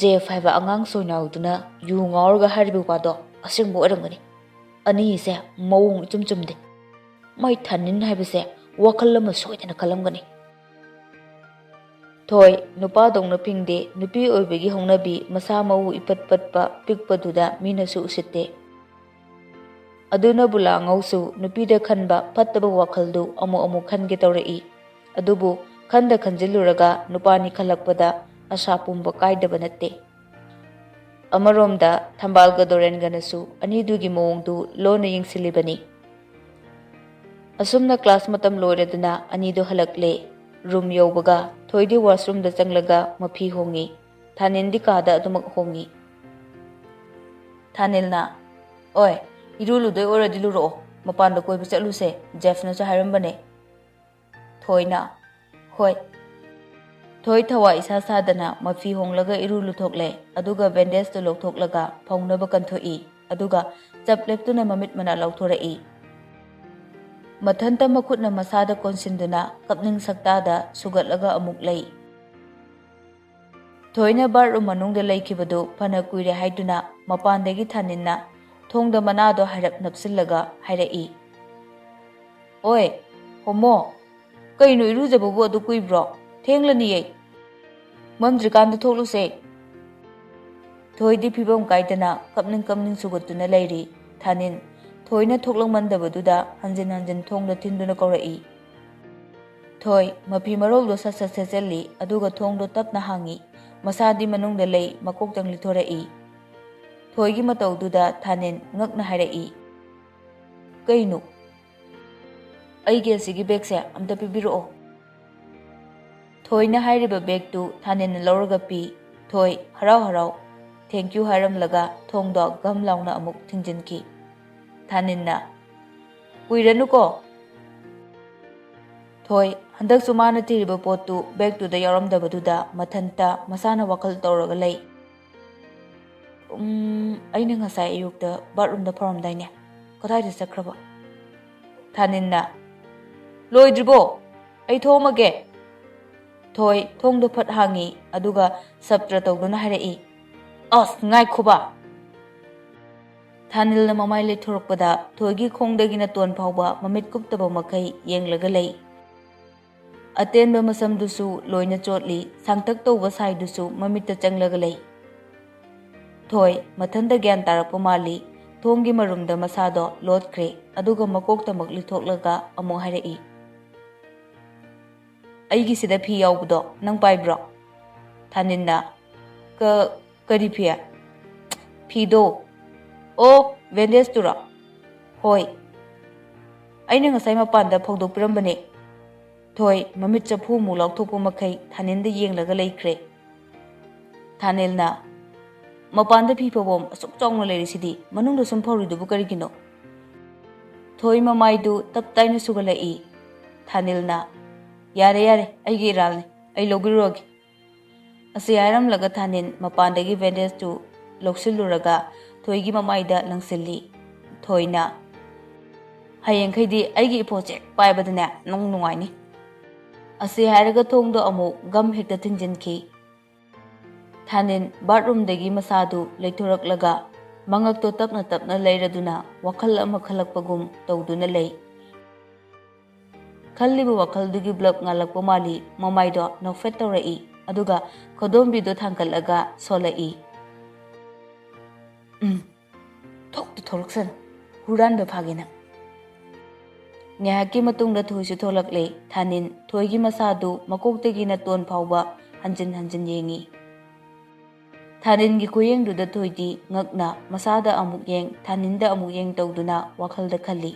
ꯖꯦꯐ ꯍꯥꯏꯕ ꯑꯉꯥꯡ ꯁꯣꯏꯅꯥꯎꯗꯨꯅ ꯌꯨ ꯉꯥꯎꯔꯒ ꯍꯥꯏꯔꯤꯕ ꯋꯥꯗꯣ ꯑꯁꯦꯡꯕ ꯑꯣꯏꯔꯝꯒꯅꯤ꯫ ꯑꯅꯤꯁꯦ ꯃꯑꯣꯡ ꯏꯆꯨꯝ ꯆꯨꯝꯗꯦ꯫ ꯃꯥꯏ ꯊꯥꯅꯤꯟ ꯍꯥꯏꯕꯁꯦ ꯋꯥꯈꯜ ꯑꯃ ꯁꯣꯏꯗꯅ ꯈꯜꯂꯝꯒꯅꯤ꯫ ꯊꯣꯏ, ꯅꯨꯄꯥꯗꯧꯅ ꯐꯤꯡꯗꯦ, ꯅꯨꯄꯤ ꯑꯣꯏꯕꯒꯤ ꯍꯧꯅꯕꯤ, ꯃꯁꯥ ꯃꯎ ꯏꯄꯠ ꯄꯠꯄ, ꯄꯤꯛꯄꯗꯨꯗ ꯃꯤꯅꯁꯨ ꯎꯁꯤꯠꯇꯦ꯫ ꯑꯗꯨꯅꯕꯨ ꯂꯥꯉꯧꯁꯨ ꯅꯨꯄꯤꯗ ꯈꯟꯕ ꯐꯠꯇꯕ ꯋꯥꯈꯜꯗꯨ ꯑꯃꯨꯛ ꯑꯃꯨꯛ ꯈꯟꯒꯦ ꯇꯧꯔꯛꯏ꯫ ꯑꯗꯨꯕꯨ ꯈꯟꯗ ꯈꯟꯖꯤꯜꯂꯨꯔꯒ ꯅꯨꯄꯥꯅꯤ ꯈꯜꯂꯛꯄꯗ ꯑꯁꯥ ꯄꯨꯝꯕ ꯀꯥꯏꯗꯕ ꯅꯠꯇꯦ꯫ ꯑꯃꯔꯣꯝꯗ ꯊꯝꯕꯥꯜꯒ ꯗꯣꯔꯦꯟꯒꯅꯁꯨ ꯑꯅꯤꯗꯨꯒꯤ ꯃꯑꯣꯡꯗꯨ ꯂꯣꯟꯅ ꯌꯦꯡꯁꯤꯜꯂꯤꯕꯅꯤ꯫ ꯑꯁꯨꯝꯅ ꯀ꯭ꯂꯥꯁ ꯃꯇꯝ ꯂꯣꯏꯔꯗꯨꯅ ꯑꯅꯤꯗꯨ ꯍꯜꯂꯛꯂꯦ꯫ ꯔꯨꯝ ꯌꯧꯕꯒ ꯊꯣꯏꯗꯤ ꯋꯥꯁꯔꯨꯝꯗ ꯆꯪꯂꯒ ꯃꯐꯤ ꯍꯣꯡꯉꯤ꯫ ꯊꯥꯅꯤꯜꯗꯤ ꯀꯥꯗ ꯑꯗꯨꯃꯛ ꯍꯣꯡꯉꯤ꯫ ꯊꯥꯅꯤꯜꯅ, "ꯑꯣꯏ, ꯏꯔꯨ ꯂꯨꯗꯣꯏ ꯑꯣꯏꯔꯗꯤ ꯂꯨꯔꯛꯑꯣ, ꯃꯄꯥꯟꯗ ꯀꯣꯏꯕ ꯆꯠꯂꯨꯁꯦ, ꯖꯦꯐꯅꯁꯨ ꯍꯥꯏꯔꯝꯕꯅꯦ꯫" ꯊꯣꯏꯅ, "ꯍꯣꯏ꯫" ꯊꯣꯏ ꯊꯋꯥ ꯏꯁꯥ ꯁꯥꯗꯅ ꯃꯐꯤ ꯍꯣꯡꯂꯒ ꯏꯔꯨ ꯂꯨꯊꯣꯛꯂꯦ, ꯑꯗꯨꯒ ꯕꯦꯟꯗꯦꯖꯇꯨ ꯂꯧꯊꯣꯛꯂꯒ ꯐꯧꯅꯕ ꯀꯟꯊꯣꯛꯏ, ꯑꯗꯨꯒ ꯆꯞ ꯂꯦꯞꯇꯨꯅ ꯃꯃꯤꯠ ꯃꯅꯥ ꯂꯧꯊꯣꯔꯛꯏ꯫ ꯃꯊꯟꯇ ꯃꯈꯨꯠꯅ ꯃꯁꯥꯗ ꯀꯣꯟꯁꯤꯟꯗꯨꯅ ꯀꯞꯅꯤꯡ ꯁꯛꯇꯥꯗ ꯁꯨꯒꯠꯂꯒ ꯑꯃꯨꯛ ꯂꯩ꯫ ꯊꯣꯏꯅ ꯕꯥꯠꯔꯨꯝ ꯃꯅꯨꯡꯗ ꯂꯩꯈꯤꯕꯗꯨ ꯐꯅ ꯀꯨꯏꯔꯦ ꯍꯥꯏꯗꯨꯅ ꯃꯄꯥꯟꯗꯒꯤ ꯊꯥꯅꯤꯟꯅ ꯊꯣꯡꯗ ꯃꯅꯥꯗꯣ ꯍꯥꯏꯔꯞ ꯅꯞꯁꯤꯜꯂꯒ ꯍꯥꯏꯔꯛꯏ, "ꯑꯣꯏ, ꯍꯣꯃꯣ, ꯀꯩꯅꯣ ꯏꯔꯨꯖꯕꯕꯨ ꯑꯗꯨ ꯀꯨꯏꯕ꯭ꯔꯣ? ꯊꯦꯡꯂꯅꯤꯌꯦ꯫ ꯃꯝꯗ꯭ꯔꯤꯀꯥꯟꯗ ꯊꯣꯛꯂꯨꯁꯦ꯫" ꯊꯣꯏꯗꯤ ꯐꯤꯕꯝ ꯀꯥꯏꯗꯅ ꯀꯞꯅꯤꯡ ꯀꯞꯅꯤꯡ ꯁꯨꯒꯠꯇꯨꯅ ꯂꯩꯔꯤ꯫ ꯊꯥꯅꯤꯟ ꯊꯣꯏꯅ ꯊꯣꯛꯂꯛꯃꯟꯗꯕꯗꯨꯗ ꯍꯟꯖꯤꯟ ꯍꯟꯖꯤꯟ ꯊꯣꯡꯗ ꯊꯤꯟꯗꯨꯅ ꯀꯧꯔꯛꯏ꯫ ꯊꯣꯏ ꯃꯐꯤ ꯃꯔꯣꯜꯗꯣ ꯁꯠ ꯁꯠ ꯁꯦꯠꯆꯜꯂꯤ, ꯑꯗꯨꯒ ꯊꯣꯡꯗꯣ ꯇꯞꯅ ꯍꯥꯡꯉꯤ꯫ ꯃꯁꯥꯗꯤ ꯃꯅꯨꯡꯗ ꯂꯩ, ꯃꯀꯣꯛꯇꯪ ꯂꯤꯊꯣꯔꯛꯏ꯫ ꯊꯣꯏꯒꯤ ꯃꯇꯧꯗꯨꯗ ꯊꯥꯅꯤꯟ ꯉꯛꯅ ꯍꯥꯏꯔꯛꯏ, "ꯀꯩꯅꯣ?" "ꯑꯩꯒꯤ ꯑꯁꯤꯒꯤ ꯕꯦꯒꯁꯦ ꯑꯝꯇ ꯄꯤꯕꯤꯔꯛꯑꯣ꯫" ꯊꯣꯏꯅ ꯍꯥꯏꯔꯤꯕ ꯕꯦꯒꯇꯨ ꯊꯥꯅꯤꯟꯅ ꯂꯧꯔꯒ ꯄꯤ꯫ ꯊꯣꯏ ꯍꯔꯥꯎ ꯍꯔꯥꯎ "Thank you" ꯍꯥꯏꯔꯝꯂꯒ ꯊꯣꯡꯗꯣ ꯒꯝ ꯂꯥꯎꯅ ꯑꯃꯨꯛ ꯊꯤꯡꯖꯤꯟꯈꯤ꯫ ꯊꯥꯅꯤꯟꯅ, "ꯀꯨꯏꯔꯅꯨꯀꯣ꯫" ꯊꯣꯏ ꯍꯟꯗꯛꯁꯨ ꯃꯥꯅ ꯊꯤꯔꯤꯕ ꯄꯣꯠꯇꯨ ꯕꯦꯒꯇꯨꯗ ꯌꯥꯎꯔꯝꯗꯕꯗꯨꯗ ꯃꯊꯟꯇ ꯃꯁꯥꯅ ꯋꯥꯈꯜ ꯇꯧꯔꯒ ꯂꯩ꯫ "ꯎꯝ, ꯑꯩꯅ ꯉꯁꯥꯏ ꯑꯌꯨꯛꯇ ꯕꯥꯠꯔꯨꯝꯗ ꯐꯧꯔꯝꯗꯥꯏꯅꯦ? ꯀꯗꯥꯏꯗ ꯆꯠꯈ꯭ꯔꯕ? ꯊꯥꯅꯤꯟꯅ, "ꯂꯣꯏꯗ꯭ꯔꯤꯕꯣ? ꯑꯩ ꯊꯣꯛꯑꯝꯃꯒꯦ꯫" ꯊꯣꯏ ꯊꯣꯡꯗꯣ ꯐꯠ ꯍꯥꯡꯉꯤ, ꯑꯗꯨꯒ ꯁꯞꯇ꯭ꯔ ꯇꯧꯗꯨꯅ ꯍꯥꯏꯔꯛꯏ, "ꯑꯁ, ꯉꯥꯏꯈꯣꯕ!" ꯊꯥꯅꯤꯜꯅ ꯃꯃꯥꯏ ꯂꯩꯊꯣꯔꯛꯄꯗ ꯊꯣꯏꯒꯤ ꯈꯣꯡꯗꯒꯤ ꯅꯥꯇꯣꯟ ꯐꯥꯎꯕ ꯃꯃꯤꯠ ꯀꯨꯞꯇꯕ ꯃꯈꯩ ꯌꯦꯡꯂꯒ ꯂꯩ꯫ ꯑꯇꯦꯟꯕ ꯃꯁꯝꯗꯨꯁꯨ ꯂꯣꯏꯅ ꯆꯣꯠꯂꯤ, ꯁꯥꯡꯇꯛ ꯇꯧꯕ ꯁꯥꯏꯗꯨꯁꯨ ꯃꯃꯤꯠꯇ ꯆꯪꯂꯒ ꯂꯩ꯫ ꯊꯣꯏ ꯃꯊꯟꯇ ꯒ꯭ꯌꯥꯟ ꯇꯥꯔꯛꯄ ꯃꯥꯜꯂꯤ, ꯊꯣꯡꯒꯤ ꯃꯔꯨꯝꯗ ꯃꯁꯥꯗꯣ ꯂꯣꯠꯈ꯭ꯔꯦ, ꯑꯗꯨꯒ ꯃꯀꯣꯛꯇꯃꯛ ꯂꯤꯊꯣꯛꯂꯒ ꯑꯃꯨꯛ ꯍꯥꯏꯔꯛꯏ, "ꯑꯩꯒꯤꯁꯤꯗ ꯐꯤ ꯌꯥꯎꯕꯗꯣ ꯅꯪ ꯄꯥꯏꯕ꯭ꯔꯣ?" ꯊꯥꯅꯤꯟꯅ, "ꯀ-, ꯀꯔꯤ ꯐꯤ?" "ꯐꯤꯗꯣ꯫" "ꯑꯣ, ꯕꯦꯟꯗꯦꯖꯇꯨꯔꯣ?" "ꯍꯣꯏ, ꯑꯩꯅ ꯉꯁꯥꯏ ꯃꯄꯥꯟꯗ ꯐꯧꯗꯣꯛꯄꯤꯔꯝꯕꯅꯦ꯫" ꯊꯣꯏ ꯃꯃꯤꯠ ꯆꯐꯨꯃꯨꯛ ꯂꯥꯎꯊꯣꯛꯄ ꯃꯈꯩ ꯊꯥꯅꯤꯟꯗ ꯌꯦꯡꯂꯒ ꯂꯩꯈ꯭ꯔꯦ꯫ ꯊꯥꯅꯤꯜꯅ, "ꯃꯄꯥꯟꯗ ꯐꯤ ꯐꯧꯐꯝ ꯑꯁꯨꯛ ꯆꯥꯎꯅ ꯂꯩꯔꯤꯁꯤꯗꯤ ꯃꯅꯨꯡꯗ ꯁꯨꯝ ꯐꯧꯔꯤꯗꯨꯕꯨ ꯀꯔꯤꯒꯤꯅꯣ?" ꯊꯣꯏ ꯃꯃꯥꯏꯗꯨ ꯇꯞ ꯇꯥꯏꯅ ꯁꯨꯒꯠꯂꯛꯏ꯫ ꯊꯥꯅꯤꯜꯅ, "ꯌꯥꯔꯦ, ꯌꯥꯔꯦ, ꯑꯩꯒꯤ ꯏꯔꯥꯜꯅꯤ, ꯑꯩ ꯂꯧꯕꯤꯔꯨꯔꯒꯦ꯫" ꯑꯁꯤ ꯍꯥꯏꯔꯝꯂꯒ ꯊꯥꯅꯤꯜ ꯃꯄꯥꯟꯗꯒꯤ ꯕꯦꯟꯗꯦꯖꯇꯨ ꯂꯧꯁꯤꯜꯂꯨꯔꯒ ꯊꯣꯏꯒꯤ ꯃꯃꯥꯏꯗ ꯂꯪꯁꯤꯜꯂꯤ꯫ ꯊꯣꯏꯅ, "ꯍꯌꯦꯡꯈꯩꯗꯤ ꯑꯩꯒꯤ ꯏꯄꯣꯠꯁꯦ ꯄꯥꯏꯕꯗꯅꯦ ꯅꯪ ꯅꯨꯡꯉꯥꯏꯅꯤ꯫" ꯑꯁꯤ ꯍꯥꯏꯔꯒ ꯊꯣꯡꯗꯣ ꯑꯃꯨꯛ ꯒꯝ ꯍꯦꯛꯇ ꯊꯤꯡꯖꯤꯟꯈꯤ꯫ ꯊꯥꯅꯤꯜ ꯕꯥꯠꯔꯨꯝꯗꯒꯤ ꯃꯁꯥꯗꯨ ꯂꯩꯊꯣꯔꯛꯂꯒ ꯃꯉꯛꯇꯣ ꯇꯞꯅ ꯇꯞꯅ ꯂꯩꯔꯗꯨꯅ ꯋꯥꯈꯜ ꯑꯃ ꯈꯜꯂꯛꯄꯒꯨꯝ ꯇꯧꯗꯨꯅ ꯂꯩ꯫ ꯈꯜꯂꯤꯕ ꯋꯥꯈꯜꯗꯨꯒꯤ ꯕ꯭ꯂꯕ ꯉꯥꯜꯂꯛꯄ ꯃꯥꯜꯂꯤ, ꯃꯃꯥꯏꯗꯣ ꯅꯣꯛꯐꯦꯠ ꯇꯧꯔꯛꯏ, ꯑꯗꯨꯒ ꯈꯨꯗꯣꯝꯕꯤꯗꯣ ꯊꯥꯡꯒꯠꯂꯒ ꯁꯣꯜꯂꯛꯏ꯫ "ꯎꯝ, ꯊꯣꯛꯇ ꯊꯣꯛꯂꯛꯁꯅꯨ, ꯍꯨꯔꯥꯟꯕ ꯐꯥꯒꯦ ꯅꯪ꯫" ꯉꯥꯏꯍꯥꯛꯀꯤ ꯃꯇꯨꯡꯗ ꯊꯣꯏꯁꯨ ꯊꯣꯛꯂꯛꯂꯦ꯫ ꯊꯥꯅꯤꯜ ꯊꯣꯏꯒꯤ ꯃꯁꯥꯗꯨ ꯃꯀꯣꯛꯇꯒꯤ ꯅꯥꯇꯣꯟ ꯐꯥꯎꯕ ꯍꯟꯖꯤꯟ ꯍꯟꯖꯤꯟ ꯌꯦꯡꯉꯤ꯫ ꯊꯥꯅꯤꯜꯒꯤ ꯈꯨꯌꯦꯡꯗꯨꯗ ꯊꯣꯏꯗꯤ ꯉꯛꯅ ꯃꯁꯥꯗ ꯑꯃꯨꯛ ꯌꯦꯡ, ꯊꯥꯅꯤꯜꯗ ꯑꯃꯨꯛ ꯌꯦꯡ ꯇꯧꯗꯨꯅ ꯋꯥꯈꯜꯗ ꯈꯜꯂꯤ,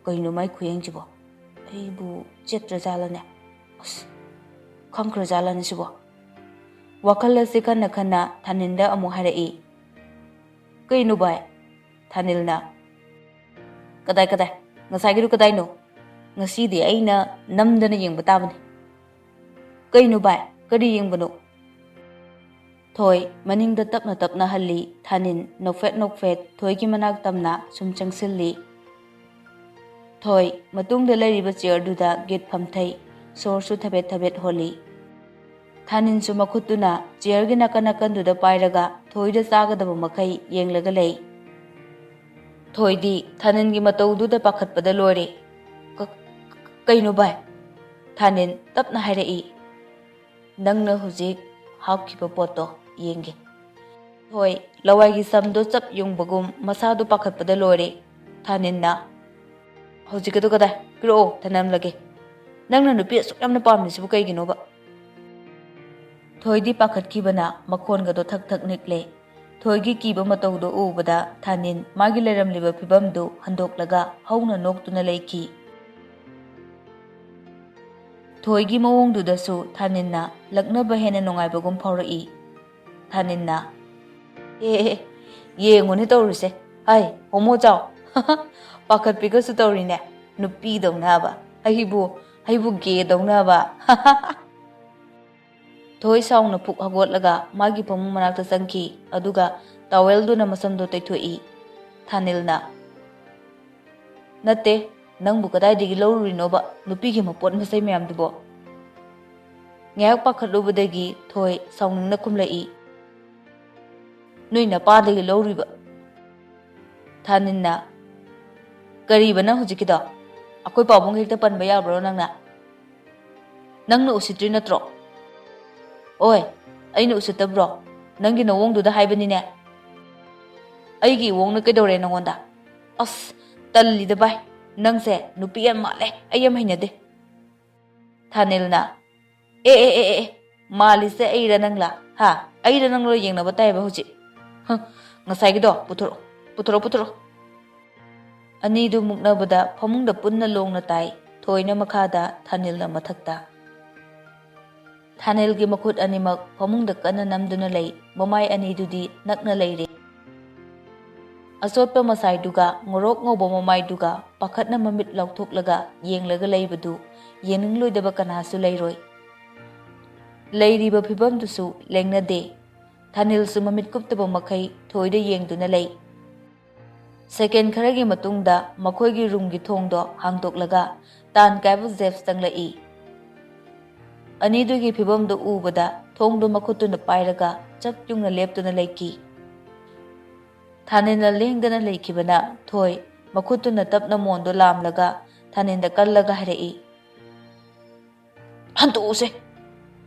"ꯀꯩꯅꯣ ꯃꯥꯏ ꯈꯨꯌꯦꯡꯁꯤꯕꯣ? ꯑꯩꯕꯨ ꯆꯦꯠꯇ꯭ꯔꯖꯥꯠꯂꯅꯦ? ꯑꯁ, ꯈꯪꯈ꯭ꯔꯖꯥꯠꯂꯅꯦ ꯁꯤꯕꯣ?" ꯋꯥꯈꯜ ꯑꯁꯤ ꯈꯟꯅ ꯈꯟꯅ ꯊꯥꯅꯤꯜꯗ ꯑꯃꯨꯛ ꯍꯥꯏꯔꯛꯏ, "ꯀꯩꯅꯣ ꯚꯥꯏ?" ꯊꯥꯅꯤꯜꯅ, "ꯀꯗꯥꯏ, ꯀꯗꯥꯏ? ꯉꯁꯥꯏꯒꯤꯗꯨ ꯀꯗꯥꯏꯅꯣ? ꯉꯁꯤꯗꯤ ꯑꯩꯅ ꯅꯝꯗꯅ ꯌꯦꯡꯕ ꯇꯥꯕꯅꯤ꯫" "ꯀꯩꯅꯣ ꯚꯥꯏ? ꯀꯔꯤ ꯌꯦꯡꯕꯅꯣ?" ꯊꯣꯏ ꯃꯅꯤꯡꯗ ꯇꯞꯅ ꯇꯞꯅ ꯍꯜꯂꯤ꯫ ꯊꯥꯅꯤꯟ ꯅꯣꯛꯐꯦꯠ ꯅꯣꯛꯐꯦꯠ ꯊꯣꯏꯒꯤ ꯃꯅꯥꯛ ꯇꯝꯅ ꯁꯨꯝ ꯆꯪꯁꯤꯜꯂꯤ꯫ ꯊꯣꯏ ꯃꯇꯨꯡꯗ ꯂꯩꯔꯤꯕ ꯆꯤꯌꯔꯗꯨꯗ ꯒꯤꯠ ꯐꯝꯊꯩ꯫ ꯁꯣꯔꯁꯨ ꯊꯕꯦꯠ ꯊꯕꯦꯠ ꯍꯣꯜꯂꯤ꯫ ꯊꯥꯅꯤꯟꯁꯨ ꯃꯈꯨꯠꯇꯨꯅ ꯆꯤꯌꯔꯒꯤ ꯅꯥꯀꯟ ꯅꯥꯀꯟꯗꯨꯗ ꯄꯥꯏꯔꯒ ꯊꯣꯏꯗ ꯆꯥꯒꯗꯕ ꯃꯈꯩ ꯌꯦꯡꯂꯒ ꯂꯩ꯫ ꯊꯣꯏꯗꯤ ꯊꯥꯅꯤꯟꯒꯤ ꯃꯇꯧꯗꯨꯗ ꯄꯥꯈꯠꯄꯗ ꯂꯣꯏꯔꯦ꯫ "ꯀ-, ꯀ-, ꯀꯩꯅꯣ ꯚꯥꯏ?" ꯊꯥꯅꯤꯟ ꯇꯞꯅ ꯍꯥꯏꯔꯛꯏ꯫ "ꯅꯪꯅ ꯍꯧꯖꯤꯛ ꯍꯥꯞꯈꯤꯕ ꯄꯣꯠꯇꯣ ꯌꯦꯡꯒꯦ꯫" ꯊꯣꯏ ꯂꯋꯥꯏꯒꯤ ꯁꯝꯗꯣ ꯆꯞ ꯌꯨꯡꯕꯒꯨꯝ ꯃꯁꯥꯗꯣ ꯄꯥꯈꯠꯄꯗ ꯂꯣꯏꯔꯦ꯫ ꯊꯥꯅꯤꯟꯅ, "ꯍꯧꯖꯤꯛꯀꯤꯗꯣ ꯀꯗꯥꯏ? ꯄꯤꯔꯛꯑꯣ, ꯊꯅꯝꯂꯒꯦ꯫ ꯅꯪꯅ ꯅꯨꯄꯤ ꯑꯁꯨꯛ ꯌꯥꯝꯅ ꯄꯥꯝꯂꯤꯁꯤꯕꯨ ꯀꯩꯒꯤꯅꯣꯕ?" ꯊꯣꯏꯗꯤ ꯄꯥꯈꯠꯈꯤꯕꯅ ꯃꯈꯣꯟꯒꯗꯣ ꯊꯛ ꯊꯛ ꯅꯤꯛꯂꯦ꯫ ꯊꯣꯏꯒꯤ ꯀꯤꯕ ꯃꯇꯧꯗꯣ ꯎꯕꯗ ꯊꯥꯅꯤꯟ ꯃꯥꯒꯤ ꯂꯩꯔꯝꯂꯤꯕ ꯐꯤꯕꯝꯗꯨ ꯍꯟꯗꯣꯛꯂꯒ ꯍꯧꯅ ꯅꯣꯛꯇꯨꯅ ꯂꯩꯈꯤ꯫ ꯊꯣꯏꯒꯤ ꯃꯑꯣꯡꯗꯨꯗꯁꯨ ꯊꯥꯅꯤꯟꯅ ꯂꯛꯅꯕ ꯍꯦꯟꯅ ꯅꯨꯡꯉꯥꯏꯕꯒꯨꯝ ꯐꯥꯎꯔꯛꯏ꯫ ꯊꯥꯅꯤꯟꯅ, "ꯑꯦ, ꯑꯦ, ꯑꯦ, ꯌꯦꯡꯉꯨꯅꯦ ꯇꯧꯔꯤꯁꯦ꯫ ꯍꯥꯏ, ꯍꯣꯃꯣ ꯆꯥꯎ꯫ ꯄꯥꯈꯠꯄꯤꯒꯁꯨ ꯇꯧꯔꯤꯅꯦ꯫ ꯅꯨꯄꯤꯗꯧꯅꯕ꯫ ꯑꯩꯕꯨ, ꯑꯩꯕꯨ ꯒꯦꯗꯧꯅꯕ꯫" ꯊꯣꯏ ꯁꯥꯎꯅ ꯐꯨꯛ ꯍꯧꯒꯠꯂꯒ ꯃꯥꯒꯤ ꯐꯃꯨꯡ ꯃꯅꯥꯛꯇ ꯆꯪꯈꯤ, ꯑꯗꯨꯒ ꯇꯥꯋꯦꯜꯗꯨꯅ ꯃꯁꯝꯗꯣ ꯇꯩꯊꯣꯛꯏ꯫ ꯊꯥꯅꯤꯜꯅ, "ꯅꯠꯇꯦ, ꯅꯪꯕꯨ ꯀꯗꯥꯏꯗꯒꯤ ꯂꯧꯔꯨꯔꯤꯅꯣꯕ ꯅꯨꯄꯤꯒꯤ ꯃꯄꯣꯠ ꯃꯆꯩ ꯃꯌꯥꯝꯗꯨꯕꯣ?" ꯉꯥꯏꯍꯥꯛ ꯄꯥꯈꯠꯂꯨꯕꯗꯒꯤ ꯊꯣꯏ ꯁꯥꯎꯅꯤꯡꯅ ꯈꯨꯝꯂꯛꯏ, "ꯅꯣꯏ ꯅꯄꯥꯗꯒꯤ ꯂꯧꯔꯨꯏꯕ꯫" ꯊꯥꯅꯤꯟꯅ, "ꯀꯔꯤꯕ ꯅꯪ ꯍꯧꯖꯤꯛꯀꯤꯗꯣ? ꯑꯩꯈꯣꯏ ꯄꯥꯕꯨꯡ ꯍꯦꯛꯇ ꯄꯟꯕ ꯌꯥꯕ꯭ꯔꯣ ꯅꯪꯅ? ꯅꯪꯅ ꯎꯁꯤꯠꯇ꯭ꯔꯤ ꯅꯠꯇ꯭ꯔꯣ?" "ꯑꯣꯏ, ꯑꯩꯅ ꯎꯁꯤꯠꯇꯕ꯭ꯔꯣ? ꯅꯪꯒꯤ ꯅꯋꯣꯡꯗꯨꯗ ꯍꯥꯏꯕꯅꯤꯅꯦ꯫" "ꯑꯩꯒꯤ ꯏꯋꯣꯡꯅ ꯀꯩꯗꯧꯔꯦ ꯅꯉꯣꯟꯗ?" "ꯑꯁ, ꯇꯜꯂꯤꯗ ꯚꯥꯏ, ꯅꯪꯁꯦ ꯅꯨꯄꯤ ꯌꯥꯝ ꯃꯥꯜꯂꯦ, ꯑꯩ ꯌꯥꯝ ꯍꯩꯅꯗꯦ꯫" ꯊꯥꯅꯤꯜꯅ, "ꯑꯦ, ꯑꯦ, ꯑꯦ, ꯑꯦ, ꯑꯦ, ꯃꯥꯜꯂꯤꯁꯦ ꯑꯩꯔ ꯅꯪꯂꯥ? ꯍꯥ? ꯑꯩꯔ ꯅꯪꯂꯣ ꯌꯦꯡꯅꯕ ꯇꯥꯏꯕ ꯍꯧꯖꯤꯛ? ꯍ, ꯉꯁꯥꯏꯒꯤꯗꯣ ꯄꯨꯊꯣꯔꯛꯑꯣ, ꯄꯨꯊꯣꯔꯛꯑꯣ, ꯄꯨꯊꯣꯔꯛꯑꯣ꯫" ꯑꯅꯤꯗꯨ ꯃꯨꯛꯅꯕꯗ ꯐꯃꯨꯡꯗ ꯄꯨꯟꯅ ꯂꯣꯡꯅ ꯇꯥꯏ, ꯊꯣꯏꯅ ꯃꯈꯥꯗ, ꯊꯥꯅꯤꯜꯅ ꯃꯊꯛꯇ꯫ ꯊꯥꯅꯤꯜꯒꯤ ꯃꯈꯨꯠ ꯑꯅꯤꯃꯛ ꯐꯃꯨꯡꯗ ꯀꯟꯅ ꯅꯝꯗꯨꯅ ꯂꯩ, ꯃꯃꯥꯏ ꯑꯅꯤꯗꯨꯗꯤ ꯅꯛꯅ ꯂꯩꯔꯦ꯫ ꯑꯆꯣꯠꯄ ꯃꯁꯥꯏꯗꯨꯒ ꯉꯣꯔꯣꯛ ꯉꯧꯕ ꯃꯃꯥꯏꯗꯨꯒ ꯄꯥꯈꯠꯅ ꯃꯃꯤꯠ ꯂꯥꯎꯊꯣꯛꯂꯒ ꯌꯦꯡꯂꯒ ꯂꯩꯕꯗꯨ ꯌꯦꯡꯅꯤꯡꯂꯣꯏꯗꯕ ꯀꯅꯥꯁꯨ ꯂꯩꯔꯣꯏ꯫ ꯂꯩꯔꯤꯕ ꯐꯤꯕꯝꯗꯨꯁꯨ ꯂꯦꯡꯅꯗꯦ꯫ ꯊꯥꯅꯤꯜꯁꯨ ꯃꯃꯤꯠ ꯀꯨꯞꯇꯕ ꯃꯈꯩ ꯊꯣꯏꯗ ꯌꯦꯡꯗꯨꯅ ꯂꯩ꯫ ꯁꯦꯀꯦꯟ ꯈꯔꯒꯤ ꯃꯇꯨꯡꯗ ꯃꯈꯣꯏꯒꯤ ꯔꯨꯝꯒꯤ ꯊꯣꯡꯗꯣ ꯍꯥꯡꯗꯣꯛꯂꯒ ꯇꯥꯟ ꯀꯥꯏꯕ ꯖꯦꯐ ꯆꯪꯂꯛꯏ꯫ ꯑꯅꯤꯗꯨꯒꯤ ꯐꯤꯕꯝꯗꯨ ꯎꯕꯗ ꯊꯣꯡꯗꯨ ꯃꯈꯨꯠꯇꯨꯅ ꯄꯥꯏꯔꯒ ꯆꯞ ꯌꯨꯡꯅ ꯂꯦꯞꯇꯨꯅ ꯂꯩꯈꯤ꯫ ꯊꯥꯅꯤꯜꯅ ꯂꯦꯡꯗꯅ ꯂꯩꯈꯤꯕꯅ ꯊꯣꯏ ꯃꯈꯨꯠꯇꯨꯅ ꯇꯞꯅ ꯃꯣꯟꯗꯨ ꯂꯥꯝꯂꯒ ꯊꯥꯅꯤꯜꯗ ꯀꯜꯂꯒ ꯍꯥꯏꯔꯛꯏ, "ꯍꯟꯗꯣꯛꯎꯁꯦ!"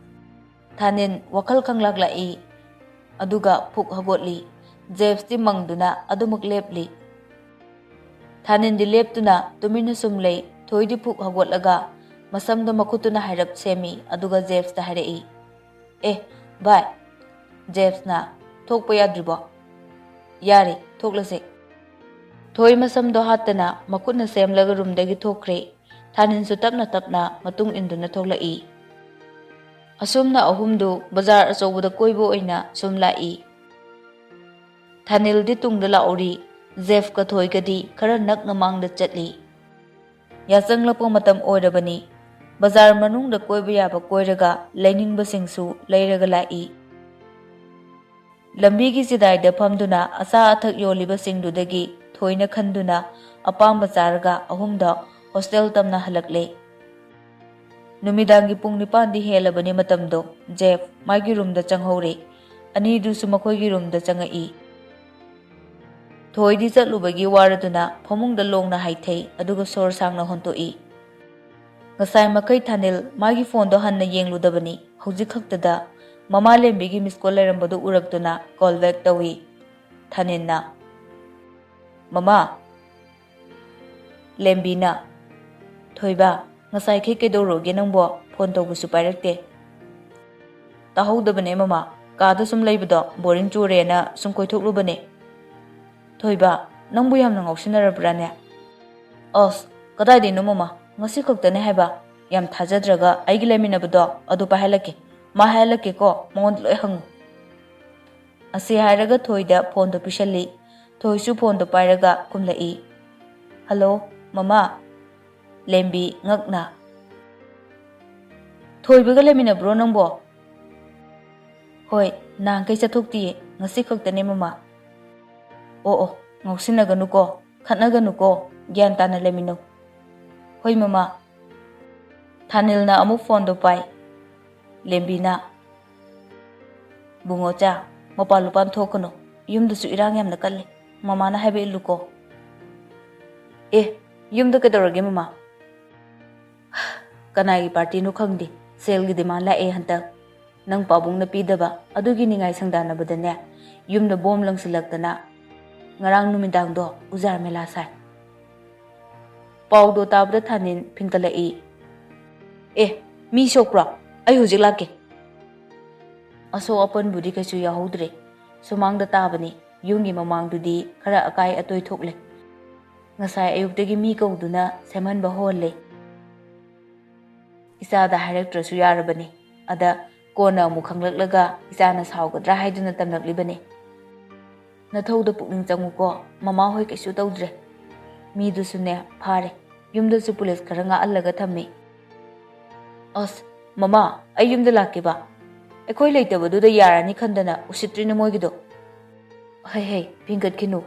ꯊꯥꯅꯤꯜ ꯋꯥꯈꯜ ꯈꯪꯂꯥꯛꯂꯛꯏ, ꯑꯗꯨꯒ ꯐꯨꯛ ꯍꯧꯒꯠꯂꯤ꯫ ꯖꯦꯐꯇꯤ ꯃꯪꯗꯨꯅ ꯑꯗꯨꯃꯛ ꯂꯦꯞꯂꯤ꯫ ꯊꯥꯅꯤꯜꯗꯤ ꯂꯦꯞꯇꯨꯅ ꯇꯨꯃꯤꯟꯅ ꯁꯨꯝ ꯂꯩ꯫ ꯊꯣꯏꯗꯤ ꯐꯨꯛ ꯍꯧꯒꯠꯂꯒ ꯃꯁꯝꯗꯣ ꯃꯈꯨꯠꯇꯨꯅ ꯍꯥꯏꯔꯞ ꯁꯦꯝꯃꯤ, ꯑꯗꯨꯒ ꯖꯦꯐꯁꯇ ꯍꯥꯏꯔꯛꯏ, "ꯑꯦ, ꯚꯥꯏ!" ꯖꯦꯐꯁꯅ, "ꯊꯣꯛꯄ ꯌꯥꯗ꯭ꯔꯤꯕꯣ?" "ꯌꯥꯔꯦ, ꯊꯣꯛꯂꯁꯦ꯫" ꯊꯣꯏ ꯃꯁꯝꯗꯣ ꯍꯥꯠꯇꯅ ꯃꯈꯨꯠꯅ ꯁꯦꯝꯂꯒ ꯔꯨꯝꯗꯒꯤ ꯊꯣꯛꯈ꯭ꯔꯦ꯫ ꯊꯥꯅꯤꯜꯁꯨ ꯇꯞꯅ ꯇꯞꯅ ꯃꯇꯨꯡ ꯏꯟꯗꯨꯅ ꯊꯣꯛꯂꯛꯏ꯫ ꯑꯁꯨꯝꯅ ꯑꯍꯨꯝꯗꯨ ꯕꯖꯥꯔ ꯑꯆꯧꯕꯗ ꯀꯣꯏꯕ ꯑꯣꯏꯅ ꯁꯨꯝ ꯂꯥꯛꯏ꯫ ꯊꯥꯅꯤꯜꯗꯤ ꯇꯨꯡꯗ ꯂꯥꯛꯎꯔꯤ꯫ ꯖꯦꯐꯀ ꯊꯣꯏꯒꯗꯤ ꯈꯔ ꯅꯛꯅ ꯃꯥꯡꯗ ꯆꯠꯂꯤ꯫ ꯌꯥꯆꯪꯂꯛꯄ ꯃꯇꯝ ꯑꯣꯏꯔꯕꯅꯤ꯫ ꯕꯖꯥꯔ ꯃꯅꯨꯡꯗ ꯀꯣꯏꯕ ꯌꯥꯕ ꯀꯣꯏꯔꯒ ꯂꯩꯅꯤꯡꯕꯁꯤꯡꯁꯨ ꯂꯩꯔꯒ ꯂꯥꯛꯏ꯫ ꯂꯝꯕꯤꯒꯤ ꯆꯤꯗꯥꯏꯗ ꯐꯝꯗꯨꯅ ꯑꯆꯥ ꯑꯊꯛ ꯌꯣꯜꯂꯤꯕꯁꯤꯡꯗꯨꯗꯒꯤ ꯊꯣꯏꯅ ꯈꯟꯗꯨꯅ ꯑꯄꯥꯝꯕ ꯆꯥꯔꯒ ꯑꯍꯨꯝꯗ ꯍꯣꯁꯇꯦꯜ ꯇꯝꯅ ꯍꯜꯂꯛꯂꯦ꯫ ꯅꯨꯃꯤꯗꯥꯡꯒꯤ ꯄꯨꯡ ꯅꯤꯄꯥꯟꯗꯤ ꯍꯦꯜꯂꯕꯅꯤ ꯃꯇꯝꯗꯣ꯫ ꯖꯦꯐ ꯃꯥꯒꯤ ꯔꯨꯝꯗ ꯆꯪꯍꯧꯔꯦ꯫ ꯑꯅꯤꯗꯨꯁꯨ ꯃꯈꯣꯏꯒꯤ ꯔꯨꯝꯗ ꯆꯪꯉꯛꯏ꯫ ꯊꯣꯏꯗꯤ ꯆꯠꯂꯨꯕꯒꯤ ꯋꯥꯔꯗꯨꯅ ꯐꯃꯨꯡꯗ ꯂꯣꯡꯅ ꯍꯥꯏꯊꯩ, ꯑꯗꯨꯒ ꯁꯣꯔ ꯁꯥꯡꯅ ꯍꯣꯟꯇꯣꯛꯏ꯫ ꯉꯁꯥꯏ ꯃꯈꯩ ꯊꯥꯅꯤꯜ ꯃꯥꯒꯤ ꯐꯣꯟꯗꯣ ꯍꯟꯅ ꯌꯦꯡꯂꯨꯗꯕꯅꯤ꯫ ꯍꯧꯖꯤꯛ ꯈꯛꯇꯗ ꯃꯃꯥ ꯂꯦꯝꯕꯤꯒꯤ ꯃꯤꯁ ꯀꯣꯜ ꯂꯩꯔꯝꯕꯗꯨ ꯎꯔꯛꯇꯨꯅ ꯀꯣꯜ ꯕꯦꯛ ꯇꯧꯏ꯫ ꯊꯥꯅꯤꯜꯅ, "ꯃꯃꯥ, ꯂꯦꯝꯕꯤꯅ, ꯊꯣꯏꯕ, ꯉꯁꯥꯏꯈꯩ ꯀꯩꯗꯧꯔꯨꯒꯦ ꯅꯪꯕꯣ? ꯐꯣꯟ ꯇꯧꯕꯁꯨ ꯄꯥꯏꯔꯛꯇꯦ꯫" "ꯇꯥꯍꯧꯗꯕꯅꯦ ꯃꯃꯥ, ꯀꯥꯗ ꯁꯨꯝ ꯂꯩꯕꯗꯣ ꯕꯣꯔꯤꯡ ꯆꯨꯔꯦꯅ ꯁꯨꯝ ꯀꯣꯏꯊꯣꯛꯂꯨꯕꯅꯦ꯫" "ꯊꯣꯏꯕ, ꯅꯪꯕꯨ ꯌꯥꯝꯅ ꯉꯥꯎꯁꯤꯟꯅꯔꯕ꯭ꯔꯥꯅꯦ?" "ꯑꯁ, ꯀꯗꯥꯏꯗꯩꯅꯣ ꯃꯃꯥ, ꯉꯁꯤ ꯈꯛꯇꯅꯦ ꯍꯥꯏꯕ꯫ ꯌꯥꯝ ꯊꯥꯖꯗ꯭ꯔꯒ ꯑꯩꯒꯤ ꯂꯩꯃꯤꯟꯅꯕꯗꯣ ꯑꯗꯨ ꯄꯥꯏꯍꯜꯂꯛꯀꯦ꯫ ꯃꯥ ꯍꯥꯏꯍꯜꯂꯛꯀꯦꯀꯣ, ꯃꯉꯣꯟꯗ ꯂꯣꯏ ꯍꯪꯉꯨ꯫" ꯑꯁꯤ ꯍꯥꯏꯔꯒ ꯊꯣꯏꯗ ꯐꯣꯟꯗꯣ ꯄꯤꯁꯜꯂꯤ꯫ ꯊꯣꯏꯁꯨ ꯐꯣꯟꯗꯣ ꯄꯥꯏꯔꯒ ꯈꯨꯝꯂꯛꯏ꯫ "ꯍꯜꯂꯣ, ꯃꯃꯥ꯫" ꯂꯦꯝꯕꯤ ꯉꯛꯅ, "ꯊꯣꯏꯕꯒ ꯂꯩꯃꯤꯟꯅꯕ꯭ꯔꯣ ꯅꯪꯕꯣ?" "ꯍꯣꯏ, ꯅꯍꯥꯟꯈꯩ ꯆꯠꯊꯣꯛꯇꯤꯌꯦ, ꯉꯁꯤ ꯈꯛꯇꯅꯦ ꯃꯃꯥ꯫ ꯑꯣ ꯑꯣ, ꯉꯥꯎꯁꯤꯟꯅꯒꯅꯨꯀꯣ, ꯈꯠꯅꯒꯅꯨꯀꯣ, ꯒ꯭ꯌꯥꯟ ꯇꯥꯅ ꯂꯩꯃꯤꯟꯅꯧ꯫ ꯍꯣꯏ ꯃꯃꯥ꯫ ꯊꯥꯅꯤꯜꯅ ꯑꯃꯨꯛ ꯐꯣꯟꯗꯣ ꯄꯥꯏ꯫ ꯂꯦꯝꯕꯤꯅ, "ꯕꯨꯡꯉꯣꯆꯥ, ꯃꯄꯥꯟ ꯂꯨꯄꯥꯟ ꯊꯣꯛꯀꯅꯨ, ꯌꯨꯝꯗꯁꯨ ꯏꯔꯥꯡ ꯌꯥꯝꯅ ꯀꯜꯂꯤ, ꯃꯃꯥꯅ ꯍꯥꯏꯕ ꯏꯜꯂꯨꯀꯣ꯫" "ꯑꯦ, ꯌꯨꯝꯗ ꯀꯩꯗꯧꯔꯒꯦ ꯃꯃꯥ?" "ꯀꯅꯥꯒꯤ ꯄꯥꯔꯇꯤꯅꯣ ꯈꯪꯗꯦ, ꯁꯦꯜꯒꯤ ꯗꯤꯃꯥꯟ ꯂꯥꯛꯑꯦ ꯍꯟꯇꯛ꯫ ꯅꯪ ꯄꯥꯕꯨꯡꯅ ꯄꯤꯗꯕ ꯑꯗꯨꯒꯤ ꯅꯤꯡꯉꯥꯏ ꯁꯪꯗꯥꯅꯕꯗꯅꯦ, ꯌꯨꯝꯗ ꯕꯣꯝ ꯂꯪꯁꯤꯜꯂꯛꯇꯅ ꯉꯔꯥꯡ ꯅꯨꯃꯤꯗꯥꯡꯗꯣ ꯎꯖꯥꯔ ꯃꯦꯂꯥ ꯁꯥꯏ꯫" ꯄꯥꯎꯗꯣ ꯇꯥꯕꯗ ꯊꯥꯅꯤꯜ ꯐꯤꯡꯀꯠꯂꯛꯏ꯫ "ꯑꯦ, ꯃꯤ ꯁꯣꯛꯄ꯭ꯔꯣ? ꯑꯩ ꯍꯧꯖꯤꯛ ꯂꯥꯛꯀꯦ꯫" ꯑꯁꯣꯛ ꯑꯄꯟꯕꯨꯗꯤ ꯀꯩꯁꯨ ꯌꯥꯎꯍꯧꯗ꯭ꯔꯦ꯫ ꯁꯨꯃꯥꯡꯗ ꯇꯥꯕꯅꯤ꯫ ꯌꯨꯝꯒꯤ ꯃꯃꯥꯡꯗꯨꯗꯤ ꯈꯔ ꯑꯀꯥꯏ ꯑꯇꯣꯏ ꯊꯣꯛꯂꯦ꯫ ꯉꯁꯥꯏ ꯑꯌꯨꯛꯇꯒꯤ ꯃꯤ ꯀꯧꯗꯨꯅ ꯁꯦꯝꯍꯟꯕ ꯍꯧꯍꯜꯂꯦ꯫ ꯏꯆꯥꯗ ꯍꯥꯏꯔꯛꯇ꯭ꯔꯁꯨ ꯌꯥꯔꯕꯅꯤ꯫ ꯑꯗ ꯀꯣꯟꯅ ꯑꯃꯨꯛ ꯈꯪꯂꯛꯂꯒ ꯏꯆꯥꯅ ꯁꯥꯎꯒꯗ꯭ꯔꯥ ꯍꯥꯏꯗꯨꯅ ꯇꯝꯂꯛꯂꯤꯕꯅꯤ꯫ "ꯅꯊꯧꯗ ꯄꯨꯛꯅꯤꯡ ꯆꯪꯉꯨꯀꯣ, ꯃꯃꯥ ꯍꯣꯏ ꯀꯩꯁꯨ ꯇꯧꯗ꯭ꯔꯦ꯫ ꯃꯤꯗꯨꯁꯨꯅꯦ ꯐꯥꯔꯦ꯫ ꯌꯨꯝꯗꯁꯨ ꯄꯨꯂꯤꯁ ꯈꯔ ꯉꯥꯛꯍꯜꯂꯒ ꯊꯝꯃꯤ꯫" "ꯑꯁ, ꯃꯃꯥ, ꯑꯩ ꯌꯨꯝꯗ ꯂꯥꯛꯀꯦꯕ꯫ ꯑꯩꯈꯣꯏ ꯂꯩꯇꯕꯗꯨꯗ ꯌꯥꯔꯅꯤ ꯈꯟꯗꯅ ꯎꯁꯤꯠꯇ꯭ꯔꯤꯅꯦ ꯃꯣꯏꯒꯤꯗꯣ꯫" "ꯍꯩ ꯍꯩ, ꯐꯤꯡꯒꯠꯈꯤꯅꯨ꯫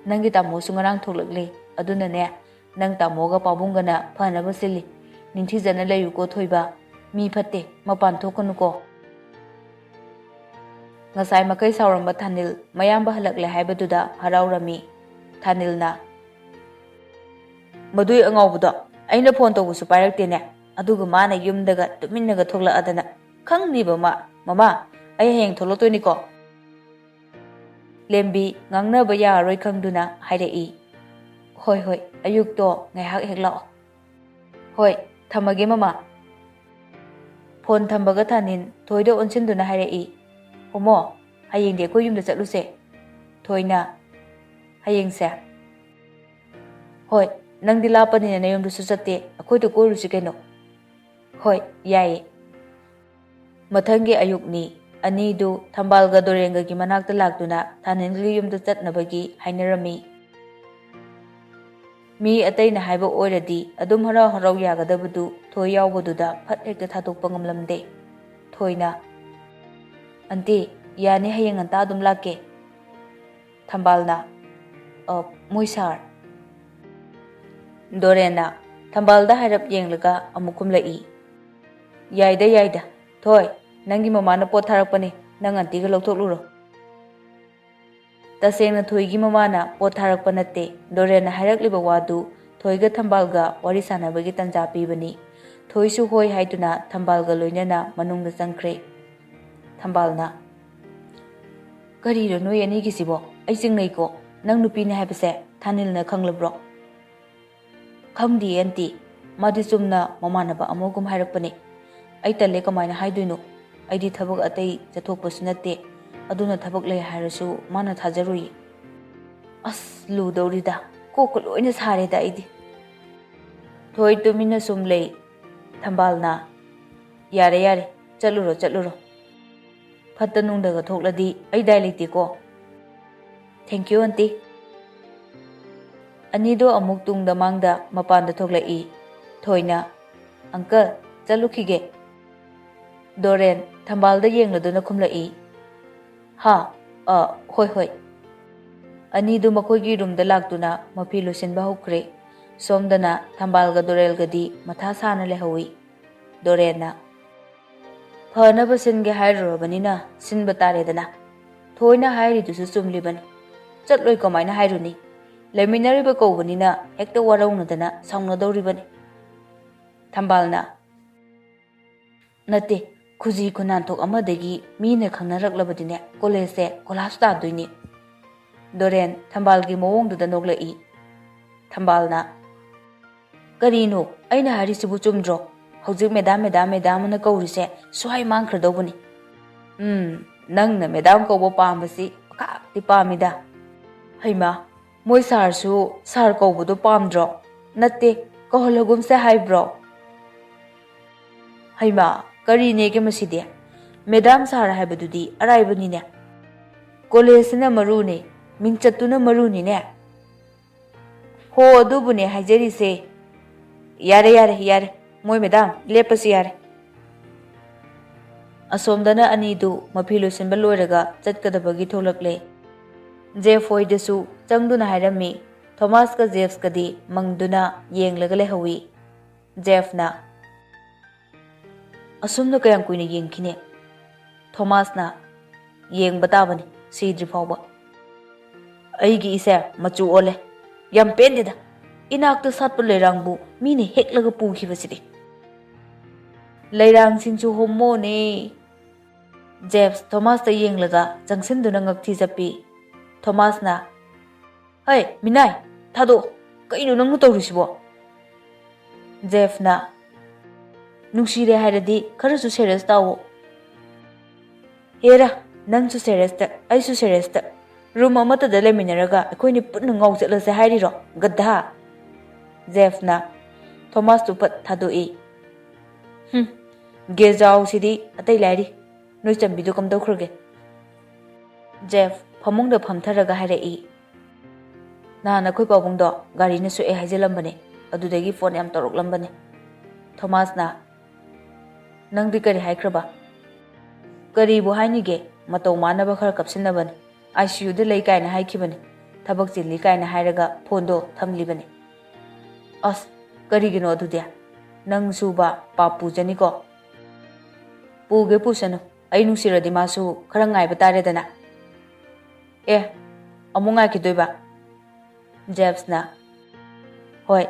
ꯅꯪꯒꯤ ꯇꯥꯃꯣꯁꯨ ꯉꯔꯥꯡ ꯊꯣꯛꯂꯛꯂꯦ꯫ ꯑꯗꯨꯅꯅꯦ, ꯅꯪ ꯇꯥꯃꯣꯒ ꯄꯥꯕꯨꯡꯒꯅ ꯐꯅꯕ ꯁꯤꯜꯂꯤ꯫ ꯅꯤꯡꯊꯤꯖꯅ ꯂꯩꯌꯨꯀꯣ ꯊꯣꯏꯕ꯫ ꯃꯤ ꯐꯠꯇꯦ, ꯃꯄꯥꯟ ꯊꯣꯛꯀꯅꯨꯀꯣ꯫" ꯉꯁꯥꯏ ꯃꯈꯩ ꯁꯥꯎꯔꯝꯕ ꯊꯥꯅꯤꯜ ꯃꯌꯥꯝꯕ ꯍꯜꯂꯛꯂꯦ ꯍꯥꯏꯕꯗꯨꯗ ꯍꯔꯥꯎꯔꯝꯃꯤ꯫ ꯊꯥꯅꯤꯜꯅ, "ꯃꯗꯨꯏ ꯑꯉꯥꯎꯕꯗꯣ ꯑꯩꯅ ꯐꯣꯟ ꯇꯧꯕꯁꯨ ꯄꯥꯏꯔꯛꯇꯦꯅꯦ, ꯑꯗꯨꯒ ꯃꯥꯅ ꯌꯨꯝꯗꯒ ꯇꯨꯃꯤꯟꯅꯒ ꯊꯣꯛꯂꯛꯑꯗꯅ꯫ ꯈꯪꯅꯤꯕ ꯃꯥ꯫ ꯃꯃꯥ, ꯑꯩ ꯍꯌꯦꯡ ꯊꯣꯛꯂꯛꯇꯣꯏꯅꯤꯀꯣ꯫" ꯂꯦꯝꯕꯤ ꯉꯥꯡꯅꯕ ꯌꯥꯔꯔꯣꯏ ꯈꯪꯗꯨꯅ ꯍꯥꯏꯔꯛꯏ, "ꯍꯣꯏ ꯍꯣꯏ, ꯑꯌꯨꯛꯇꯣ ꯉꯥꯏꯍꯥꯛ ꯍꯦꯛ ꯂꯥꯛꯑꯣ꯫" "ꯍꯣꯏ, ꯊꯝꯃꯒꯦ ꯃꯃꯥ꯫" ꯐꯣꯟ ꯊꯝꯕꯒ ꯊꯥꯅꯤꯜ ꯊꯣꯏꯗ ꯑꯣꯟꯁꯤꯟꯗꯨꯅ ꯍꯥꯏꯔꯛꯏ, "ꯍꯣꯃꯣ, ꯍꯌꯦꯡꯗꯤ ꯑꯩꯈꯣꯏ ꯌꯨꯝꯗ ꯆꯠꯂꯨꯁꯦ꯫" ꯊꯣꯏꯅ, "ꯍꯌꯦꯡꯁꯦ?" "ꯍꯣꯏ, ꯅꯪꯗꯤ ꯂꯥꯞꯄꯅꯤꯅ ꯅꯌꯨꯝꯗꯁꯨ ꯆꯠꯇꯦ, ꯑꯩꯈꯣꯏꯗ ꯀꯣꯏꯔꯨꯁꯤ ꯀꯩꯅꯣ꯫" "ꯍꯣꯏ, ꯌꯥꯏꯌꯦ꯫" ꯃꯊꯪꯒꯤ ꯑꯌꯨꯛꯅꯤ꯫ ꯑꯅꯤꯗꯨ ꯊꯝꯕꯥꯜꯒ ꯗꯣꯔꯦꯟꯒꯒꯤ ꯃꯅꯥꯛꯇ ꯂꯥꯛꯇꯨꯅ ꯊꯥꯅꯤꯜꯒꯤ ꯌꯨꯝꯗ ꯆꯠꯅꯕꯒꯤ ꯍꯥꯏꯅꯔꯝꯃꯤ꯫ ꯃꯤ ꯑꯇꯩꯅ ꯍꯥꯏꯕ ꯑꯣꯏꯔꯗꯤ ꯑꯗꯨꯝ ꯍꯔꯥꯎ ꯍꯔꯥꯎ ꯌꯥꯒꯗꯕꯗꯨ ꯊꯣꯏ ꯌꯥꯎꯕꯗꯨꯗ ꯐꯠ ꯍꯦꯛꯇ ꯊꯥꯗꯣꯛꯄ ꯉꯝꯂꯝꯗꯦ꯫ ꯊꯣꯏꯅ, "ꯑꯟꯇꯤ, "ꯌꯥꯅꯤ, ꯍꯌꯦꯡ ꯉꯟꯇꯥ ꯑꯗꯨꯝ ꯂꯥꯛꯀꯦ"꯫ ꯊꯝꯕꯥꯜꯅ, "ꯑ, ꯃꯣꯏ ꯁꯥꯔ"꯫ ꯗꯣꯔꯦꯟꯅ ꯊꯝꯕꯥꯜꯗ ꯍꯥꯏꯔꯞ ꯌꯦꯡꯂꯒ ꯑꯃꯨꯛ ꯈꯨꯝꯂꯛꯏ, "ꯌꯥꯏꯗ, ꯌꯥꯏꯗ꯫ ꯊꯣꯏ, ꯅꯪꯒꯤ ꯃꯃꯥꯅ ꯄꯣꯠ ꯊꯥꯔꯛꯄꯅꯤ, ꯅꯪ ꯑꯟꯇꯤꯒ ꯂꯧꯊꯣꯛꯂꯨꯔꯣ"꯫ ꯇꯁꯦꯡꯅ ꯊꯣꯏꯒꯤ ꯃꯃꯥꯅ ꯄꯣꯠ ꯊꯥꯔꯛꯄ ꯅꯠꯇꯦ꯫ ꯗꯣꯔꯦꯟꯅ ꯍꯥꯏꯔꯛꯂꯤꯕ ꯋꯥꯗꯨ ꯊꯣꯏꯒ ꯊꯝꯕꯥꯜꯒ ꯋꯥꯔꯤ ꯁꯥꯟꯅꯕꯒꯤ ꯇꯥꯟꯖꯥ ꯄꯤꯕꯅꯤ꯫ ꯊꯣꯏꯁꯨ ꯍꯣꯏ ꯍꯥꯏꯗꯨꯅ ꯊꯝꯕꯥꯜꯒ ꯂꯣꯏꯅꯅ ꯃꯅꯨꯡꯗ ꯆꯪꯈ꯭ꯔꯦ꯫ ꯊꯝꯕꯥꯜꯅ, "ꯀꯔꯤꯅꯣ ꯅꯣꯏ ꯑꯅꯤꯒꯤꯁꯤꯕꯣ? ꯑꯩ ꯆꯤꯡꯅꯩꯀꯣ꯫ ꯅꯪ ꯅꯨꯄꯤꯅꯦ ꯍꯥꯏꯕꯁꯦ ꯊꯥꯅꯤꯜꯅ ꯈꯪꯂꯕ꯭ꯔꯣ?" "ꯈꯪꯗꯤꯌꯦ ꯑꯟꯇꯤ, ꯃꯥꯗꯤ ꯆꯨꯝꯅ ꯃꯃꯥꯟꯅꯕ ꯑꯃꯒꯨꯝ ꯍꯥꯏꯔꯛꯄꯅꯦ꯫ ꯑꯩ ꯇꯜꯂꯦ, ꯀꯃꯥꯏꯅ ꯍꯥꯏꯗꯣꯏꯅꯣ? ꯑꯩꯗꯤ ꯊꯕꯛ ꯑꯇꯩ ꯆꯠꯊꯣꯛꯄꯁꯨ ꯅꯠꯇꯦ, ꯑꯗꯨꯅ ꯊꯕꯛ ꯂꯩ ꯍꯥꯏꯔꯁꯨ ꯃꯥꯅ ꯊꯥꯖꯔꯨꯏ"꯫ ꯑꯁ, ꯂꯨꯗꯧꯔꯤꯗ, ꯀꯣꯛꯀ ꯂꯣꯏꯅ ꯁꯥꯔꯦꯗ ꯑꯩꯗꯤ꯫ ꯊꯣꯏ ꯇꯨꯃꯤꯟꯅ ꯁꯨꯝ ꯂꯩ꯫ ꯊꯝꯕꯥꯜꯅ, "ꯌꯥꯔꯦ, ꯌꯥꯔꯦ, ꯆꯠꯂꯨꯔꯣ, ꯆꯠꯂꯨꯔꯣ꯫ ꯐꯠꯇ ꯅꯨꯡꯗꯒ ꯊꯣꯛꯂꯗꯤ ꯑꯩ ꯗꯥꯏ ꯂꯩꯇꯦꯀꯣ"꯫ "Thank you, aunty". ꯑꯅꯤꯗꯣ ꯑꯃꯨꯛ ꯇꯨꯡꯗ ꯃꯥꯡꯗ ꯃꯄꯥꯟꯗ ꯊꯣꯛꯂꯛꯏ꯫ ꯊꯣꯏꯅ, "ꯑꯪꯀꯜ, ꯆꯠꯂꯨꯈꯤꯒꯦ"꯫ ꯗꯣꯔꯦꯟ ꯊꯝꯕꯥꯜꯗ ꯌꯦꯡꯂꯗꯨꯅ ꯈꯨꯝꯂꯛꯏ, "ꯍꯥ? ꯑ, ꯍꯣꯏ, ꯍꯣꯏ"꯫ ꯑꯅꯤꯗꯨ ꯃꯈꯣꯏꯒꯤ ꯔꯨꯝꯗ ꯂꯥꯛꯇꯨꯅ ꯃꯐꯤ ꯂꯣꯏꯁꯤꯟꯕ ꯍꯧꯈ꯭ꯔꯦ꯫ ꯁꯣꯝꯗꯅ ꯊꯝꯕꯥꯜꯒ ꯗꯣꯔꯦꯜꯒꯗꯤ ꯃꯊꯥ ꯁꯥꯅ ꯂꯩꯍꯧꯏ꯫ ꯗꯣꯔꯦꯟꯅ, "ꯐꯅꯕ ꯁꯤꯟꯒꯦ ꯍꯥꯏꯔꯨꯔꯕꯅꯤꯅ ꯁꯤꯟꯕ ꯇꯥꯔꯦꯗꯅ꯫ ꯊꯣꯏꯅ ꯍꯥꯏꯔꯤꯗꯨꯁꯨ ꯆꯨꯝꯂꯤꯕꯅꯤ꯫ ꯆꯠꯂꯣꯏ ꯀꯃꯥꯏꯅ ꯍꯥꯏꯔꯨꯅꯤ? ꯂꯩꯃꯤꯟꯅꯔꯤꯕ ꯀꯧꯕꯅꯤꯅ ꯍꯦꯛꯇ ꯋꯥꯔꯧꯅꯗꯅ ꯁꯥꯎꯅꯗꯧꯔꯤꯕꯅꯤ"꯫ ꯊꯝꯕꯥꯜꯅ, "ꯅꯠꯇꯦ, ꯈꯨꯖꯤ ꯈꯨꯅꯥꯟꯊꯣꯛ ꯑꯃꯗꯒꯤ ꯃꯤꯅ ꯈꯪꯅꯔꯛꯂꯕꯗꯤꯅꯦ, ꯀꯣꯂꯦꯖꯁꯦ ꯀꯣꯂꯥꯞꯁ ꯇꯥꯗꯣꯏꯅꯤ"꯫ ꯗꯣꯔꯦꯟ ꯊꯝꯕꯥꯜꯒꯤ ꯃꯑꯣꯡꯗꯨꯗ ꯅꯣꯛꯂꯛꯏ꯫ ꯊꯝꯕꯥꯜꯅ, "ꯀꯔꯤꯅꯣ ꯑꯩꯅ ꯍꯥꯏꯔꯤꯁꯤꯕꯨ ꯆꯨꯝꯗ꯭ꯔꯣ? ꯍꯧꯖꯤꯛ ꯃꯦꯗꯥꯝ, ꯃꯦꯗꯥꯝ, ꯃꯦꯗꯥꯝ ꯑꯅ ꯀꯧꯔꯤꯁꯦ ꯁ꯭ꯋꯥꯏ ꯃꯥꯡꯈ꯭ꯔꯗꯧꯕꯅꯤ"꯫ "ꯎꯝ, ꯅꯪꯅ ꯃꯦꯗꯥꯝ ꯀꯧꯕ ꯄꯥꯝꯕꯁꯤ ꯄꯥꯝꯗꯤ ꯄꯥꯝꯃꯤꯗ"꯫ "ꯍꯩꯃꯥ, ꯃꯣꯏ ꯁꯥꯔꯁꯨ ꯁꯥꯔ ꯀꯧꯕꯗꯣ ꯄꯥꯝꯗ꯭ꯔꯣ? ꯅꯠꯇꯦ, ꯀꯧꯍꯜꯂꯒꯨꯝꯁꯦ ꯍꯥꯏꯕ꯭ꯔꯣ?" "ꯍꯩꯃꯥ, ꯀꯔꯤꯅꯦꯒꯦ ꯃꯁꯤꯗꯤ? ꯃꯦꯗꯥꯝ ꯁꯥꯔ ꯍꯥꯏꯕꯗꯨꯗꯤ ꯑꯔꯥꯏꯕꯅꯤꯅꯦ꯫ ꯀꯣꯂꯦꯖꯁꯤꯅ ꯃꯔꯨꯅꯦ, ꯃꯤꯡꯆꯠꯇꯨꯅ ꯃꯔꯨꯅꯤꯅꯦ"꯫ "ꯍꯣ, ꯑꯗꯨꯕꯨꯅꯦ ꯍꯥꯏꯖꯔꯤꯁꯦ"꯫ "ꯌꯥꯔꯦ, ꯌꯥꯔꯦ, ꯌꯥꯔꯦ꯫ ꯃꯣꯏ ꯃꯦꯗꯥꯝ, ꯂꯦꯞꯄꯁꯤ ꯌꯥꯔꯦ"꯫ ꯑꯁꯣꯝꯗꯅ ꯑꯅꯤꯗꯨ ꯃꯐꯤ ꯂꯣꯏꯁꯤꯟꯕ ꯂꯣꯏꯔꯒ ꯆꯠꯀꯗꯕꯒꯤ ꯊꯣꯛꯂꯛꯂꯦ꯫ ꯖꯦꯐ ꯍꯣꯏꯗꯁꯨ ꯆꯪꯗꯨꯅ ꯍꯥꯏꯔꯝꯃꯤ꯫ ꯊꯣꯃꯥꯁꯀ ꯖꯦꯐꯁꯀꯗꯤ ꯃꯪꯗꯨꯅ ꯌꯦꯡꯂꯒ ꯂꯩꯍꯧꯏ꯫ ꯖꯦꯐꯅ, "ꯑꯁꯨꯝꯅ ꯀꯌꯥꯝ ꯀꯨꯏꯅ ꯌꯦꯡꯈꯤꯅꯤ?" ꯊꯣꯃꯥꯁꯅ, "ꯌꯦꯡꯕ ꯇꯥꯕꯅꯤ, ꯁꯤꯗ꯭ꯔꯤ ꯐꯥꯎꯕ꯫ ꯑꯩꯒꯤ ꯏꯁꯦ ꯃꯆꯨ ꯑꯣꯜꯂꯦ꯫ ꯌꯥꯝ ꯄꯦꯟꯗꯦꯗ꯫ ꯏꯅꯥꯛꯇ ꯁꯥꯠꯄ ꯂꯩꯔꯥꯡꯕꯨ ꯃꯤꯅ ꯍꯦꯛꯂꯒ ꯄꯨꯈꯤꯕꯁꯤꯗꯤ꯫" "ꯂꯩꯔꯥꯡꯁꯤꯡꯁꯨ ꯍꯣꯃꯣꯅꯦ꯫" ꯖꯦꯐ ꯊꯣꯃꯥꯁꯇ ꯌꯦꯡꯂꯒ ꯆꯪꯁꯤꯟꯗꯨꯅ ꯉꯛꯊꯤ ꯆꯞꯄꯤ꯫ ꯊꯣꯃꯥꯁꯅ, "ꯍꯩ, ꯃꯤꯅꯥꯏ, ꯊꯥꯗꯣꯛꯑꯣ꯫ ꯀꯩꯅꯣ ꯅꯪꯅ ꯇꯧꯔꯤꯁꯤꯕꯣ?" ꯖꯦꯐꯅ, "ꯅꯨꯡꯁꯤꯔꯦ ꯍꯥꯏꯔꯗꯤ ꯈꯔꯁꯨ ꯁꯦꯔꯤꯌꯁ ꯇꯥꯎꯑꯣ꯫" "ꯍꯦꯔꯥ, ꯅꯪꯁꯨ ꯁꯦꯔꯤꯌꯁꯇ, ꯑꯩꯁꯨ ꯁꯦꯔꯤꯌꯁꯇ꯫ ꯔꯨꯝ ꯑꯃꯠꯇꯗ ꯂꯩꯃꯤꯟꯅꯔꯒ ꯑꯩꯈꯣꯏꯅꯤ ꯄꯨꯟꯅ ꯉꯥꯎ ꯆꯠꯂꯁꯦ ꯍꯥꯏꯔꯤꯔꯣ, ꯒꯙꯥ?" ꯖꯦꯐꯅ ꯊꯣꯃꯥꯁꯇꯨ ꯐꯠ ꯊꯥꯗꯣꯛꯏ꯫ "ꯍꯨꯝ, ꯒꯦꯖꯥꯎꯁꯤꯗꯤ ꯑꯇꯩ ꯂꯥꯏꯔꯤ꯫ ꯅꯣꯏ ꯆꯝꯕꯤꯗꯨ ꯀꯝꯗꯧꯈ꯭ꯔꯒꯦ?" ꯖꯦꯐ ꯐꯃꯨꯡꯗ ꯐꯝꯊꯔꯒ ꯍꯥꯏꯔꯛꯏ, "ꯅꯍꯥꯟ ꯑꯩꯈꯣꯏ ꯄꯥꯕꯨꯡꯗꯣ ꯒꯥꯔꯤꯅ ꯁꯣꯛꯑꯦ ꯍꯥꯏꯖꯤꯜꯂꯝꯕꯅꯦ꯫ ꯑꯗꯨꯗꯒꯤ ꯐꯣꯟ ꯌꯥꯝ ꯇꯧꯔꯛꯂꯝꯕꯅꯦ꯫" ꯊꯣꯃꯥꯁꯅ, "ꯅꯪꯗꯤ ꯀꯔꯤ ꯍꯥꯏꯈ꯭ꯔꯕ?" "ꯀꯔꯤꯕꯨ ꯍꯥꯏꯅꯤꯒꯦ? ꯃꯇꯧ ꯃꯥꯟꯅꯕ ꯈꯔ ꯀꯞꯁꯤꯟꯅꯕꯅꯦ꯫ ꯑꯥꯏ ꯁꯤ ꯌꯨꯗ ꯂꯩ ꯀꯥꯏꯅ ꯍꯥꯏꯈꯤꯕꯅꯦ꯫ ꯊꯕꯛ ꯆꯤꯜꯂꯤ ꯀꯥꯏꯅ ꯍꯥꯏꯔꯒ ꯐꯣꯟꯗꯣ ꯊꯝꯂꯤꯕꯅꯦ꯫" "ꯑꯁ, ꯀꯔꯤꯒꯤꯅꯣ ꯑꯗꯨꯗꯤ? ꯅꯪꯁꯨꯕ ꯄꯥꯞ ꯄꯨꯖꯅꯤꯀꯣ꯫" "ꯄꯨꯒꯦ ꯄꯨꯁꯅꯨ, ꯑꯩ ꯅꯨꯡꯁꯤꯔꯗꯤ ꯃꯥꯁꯨ ꯈꯔ ꯉꯥꯏꯕ ꯇꯥꯔꯦꯗꯅ꯫" "ꯑꯦ, ꯑꯃꯨꯛ ꯉꯥꯏꯈꯤꯗꯣꯏꯕ?" ꯖꯦꯐꯁꯅ, "ꯍꯣꯏ,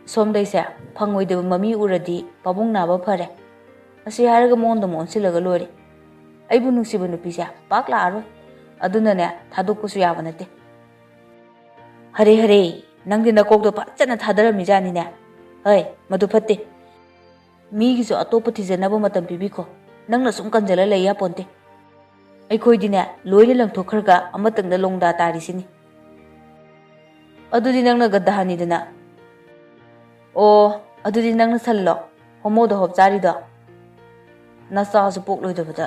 ꯁꯣꯝꯗꯩꯁꯦ ꯐꯪꯉꯣꯏꯗꯕ ꯃꯃꯤ ꯎꯔꯗꯤ ꯄꯥꯕꯨꯡ ꯅꯥꯕ ꯐꯔꯦ꯫ ꯑꯁꯤ ꯍꯥꯏꯔꯒ ꯃꯉꯣꯟꯗ ꯑꯃꯨꯛ ꯑꯣꯟꯁꯤꯜꯂꯒ ꯂꯣꯏꯔꯦ꯫ ꯑꯩꯕꯨ ꯅꯨꯡꯁꯤꯕ ꯅꯨꯄꯤꯁꯦ ꯄꯥꯛ ꯂꯥꯛꯑꯔꯣꯏ꯫ ꯑꯗꯨꯅꯅꯦ, ꯊꯥꯗꯣꯛꯄꯁꯨ ꯌꯥꯕ ꯅꯠꯇꯦ꯫" "ꯍꯔꯦ ꯍꯔꯦ, ꯅꯪꯗꯤ ꯅꯀꯣꯛꯇꯣ ꯐꯖꯅ ꯊꯥꯗꯔꯝꯃꯤꯖꯥꯠꯅꯤꯅꯦ꯫ ꯍꯣꯏ, ꯃꯗꯨ ꯐꯠꯇꯦ꯫ ꯃꯤꯒꯤꯁꯨ ꯑꯇꯣꯞꯄ ꯊꯤꯖꯅꯕ ꯃꯇꯝ ꯄꯤꯕꯤꯈꯣ꯫ ꯅꯪꯅ ꯁꯨꯝ ꯀꯟꯖꯜꯂ ꯂꯩ ꯌꯥꯄꯣꯟꯇꯦ꯫ ꯑꯩꯈꯣꯏꯗꯤꯅꯦ, ꯂꯣꯏꯅ ꯂꯪꯊꯣꯛꯈ꯭ꯔꯒ ꯑꯃꯇꯪꯗ ꯂꯣꯡꯗꯥ ꯇꯥꯔꯤꯁꯤꯅꯤ꯫" "ꯑꯗꯨꯗꯤ ꯅꯪꯅ ꯒꯗꯥꯅꯤꯗꯅ꯫" "ꯑꯣ, ꯑꯗꯨꯗꯤ ꯅꯪꯅ ꯁꯜꯂꯣ, ꯍꯣꯃꯣꯗ ꯍꯣꯞ ꯆꯥꯔꯤꯗꯣ꯫ ꯅꯆꯥꯁꯨ ꯄꯣꯛꯂꯣꯏꯗꯕꯗ꯫"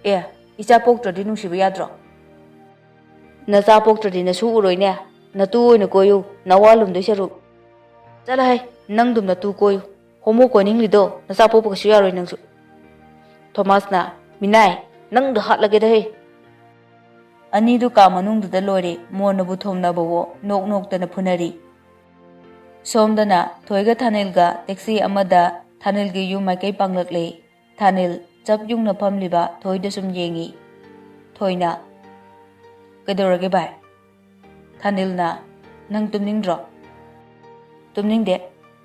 "ꯑꯦ, ꯏꯆꯥ ꯄꯣꯛꯇ꯭ꯔꯗꯤ ꯅꯨꯡꯁꯤꯕ ꯌꯥꯗ꯭ꯔꯣ?" "ꯅꯆꯥ ꯄꯣꯛꯇ꯭ꯔꯗꯤ ꯅꯁꯨ ꯎꯔꯣꯏꯅꯦ꯫ ꯅꯇꯨ ꯑꯣꯏꯅ ꯀꯣꯏꯌꯨ, ꯅꯋꯥ ꯂꯨꯝꯗꯣꯏ ꯁꯔꯨꯛ꯫" "ꯆꯠꯂꯍꯩ, ꯅꯪꯗꯨꯝ ꯅꯇꯨ ꯀꯣꯏꯌꯨ꯫ ꯍꯣꯃꯣ ꯀꯣꯏꯅꯤꯡꯂꯤꯗꯣ ꯅꯆꯥ ꯄꯣꯛꯄ ꯀꯩꯁꯨ ꯌꯥꯔꯣꯏ ꯅꯪꯁꯨ꯫" ꯊꯣꯃꯥꯁꯅ, "ꯃꯤꯅꯥꯏ, ꯅꯪꯗꯣ ꯍꯥꯠꯂꯒꯦꯗ ꯍꯦ!" ꯑꯅꯤꯗꯨ ꯀꯥ ꯃꯅꯨꯡꯗꯨꯗ ꯂꯣꯏꯔꯦ, ꯃꯣꯟꯅꯕꯨ ꯊꯣꯝꯅꯕꯋꯣ ꯅꯣꯛ ꯅꯣꯛꯇꯅ ꯐꯨꯅꯔꯤ꯫ ꯁꯣꯝꯗꯅ ꯊꯣꯏꯒ ꯊꯥꯅꯤꯜꯒ ꯇꯦꯛꯁꯤ ꯑꯃꯗ ꯊꯥꯅꯤꯜꯒꯤ ꯌꯨꯝ ꯃꯥꯏꯀꯩ ꯄꯥꯡꯂꯛꯂꯦ꯫ ꯊꯥꯅꯤꯜ ꯆꯞ ꯌꯨꯡꯅ ꯐꯝꯂꯤꯕ ꯊꯣꯏꯗ ꯁꯨꯝ ꯌꯦꯡꯏ꯫ ꯊꯣꯏꯅ, "ꯀꯩꯗꯧꯔꯒꯦ ꯚꯥꯏ?" ꯊꯥꯅꯤꯜꯅ, "ꯅꯪ ꯇꯨꯝꯅꯤꯡꯗ꯭ꯔꯣ?" "ꯇꯨꯝꯅꯤꯡꯗꯦ꯫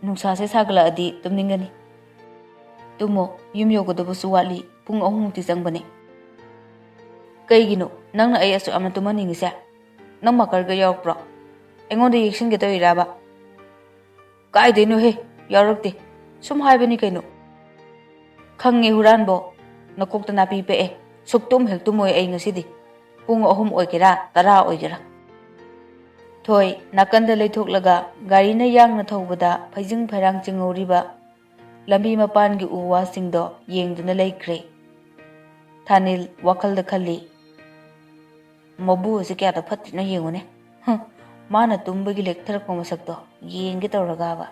ꯅꯨꯡꯁꯥꯁꯦ ꯁꯥꯒꯠꯂꯛꯑꯗꯤ ꯇꯨꯝꯅꯤꯡꯒꯅꯤ꯫" "ꯇꯨꯝꯃꯣ, ꯌꯨꯝ ꯌꯧꯒꯗꯕꯁꯨ ꯋꯥꯠꯂꯤ, ꯄꯨꯡ ꯑꯍꯨꯝꯃꯨꯛꯇꯤ ꯆꯪꯕꯅꯤ꯫" "ꯀꯩꯒꯤꯅꯣ ꯅꯪꯅ ꯑꯩ ꯑꯁꯨꯛ ꯌꯥꯝꯅ ꯇꯨꯝꯍꯟꯅꯤꯡꯉꯤꯁꯦ? ꯅꯪ ꯃꯥꯀꯔꯒ ꯌꯥꯎꯔꯛꯄ꯭ꯔꯣ? ꯑꯩꯉꯣꯟꯗ ꯌꯦꯛꯁꯤꯟꯒꯦ ꯇꯧꯔꯤꯔꯕ?" "ꯀꯥꯏꯗꯩꯅꯣꯍꯦ, ꯌꯥꯎꯔꯛꯇꯦ꯫ ꯁꯨꯝ ꯍꯥꯏꯕꯅꯤ ꯀꯩꯅꯣ꯫" "ꯈꯪꯉꯦ ꯍꯨꯔꯥꯟꯕꯣ, ꯅꯀꯣꯛꯇ ꯅꯥꯄꯤ ꯄꯛꯑꯦ꯫ ꯁꯨꯛꯇꯨꯝ ꯍꯦꯛ ꯇꯨꯝꯃꯣꯏ ꯑꯩ ꯉꯁꯤꯗꯤ꯫ ꯄꯨꯡ ꯑꯍꯨꯝ ꯑꯣꯏꯒꯦꯔꯥ, ꯇꯔꯥ ꯑꯣꯏꯒꯦꯔꯥ꯫" ꯊꯣꯏ ꯅꯥꯀꯟꯗ ꯂꯩꯊꯣꯛꯂꯒ ꯒꯥꯔꯤꯅ ꯌꯥꯡꯅ ꯊꯧꯕꯗ ꯐꯩꯖꯤꯡ ꯐꯩꯔꯥꯡ ꯆꯤꯡꯍꯧꯔꯤꯕ ꯂꯝꯕꯤ ꯃꯄꯥꯟꯒꯤ ꯎ ꯋꯥꯁꯤꯡꯗꯣ ꯌꯦꯡꯗꯨꯅ ꯂꯩꯈ꯭ꯔꯦ꯫ ꯊꯥꯅꯤꯜ ꯋꯥꯈꯜꯗ ꯈꯜꯂꯤ, "ꯃꯕꯨ ꯑꯁꯤ ꯀꯌꯥꯗ ꯐꯠꯇ꯭ꯔꯤꯅꯣ ꯌꯦꯡꯉꯨꯅꯦ꯫ ꯍꯨꯝ, ꯃꯥꯅ ꯇꯨꯝꯕꯒꯤ ꯂꯦꯛꯊꯔꯛꯄ ꯃꯁꯛꯇꯣ ꯌꯦꯡꯒꯦ ꯇꯧꯔꯒꯕ꯫"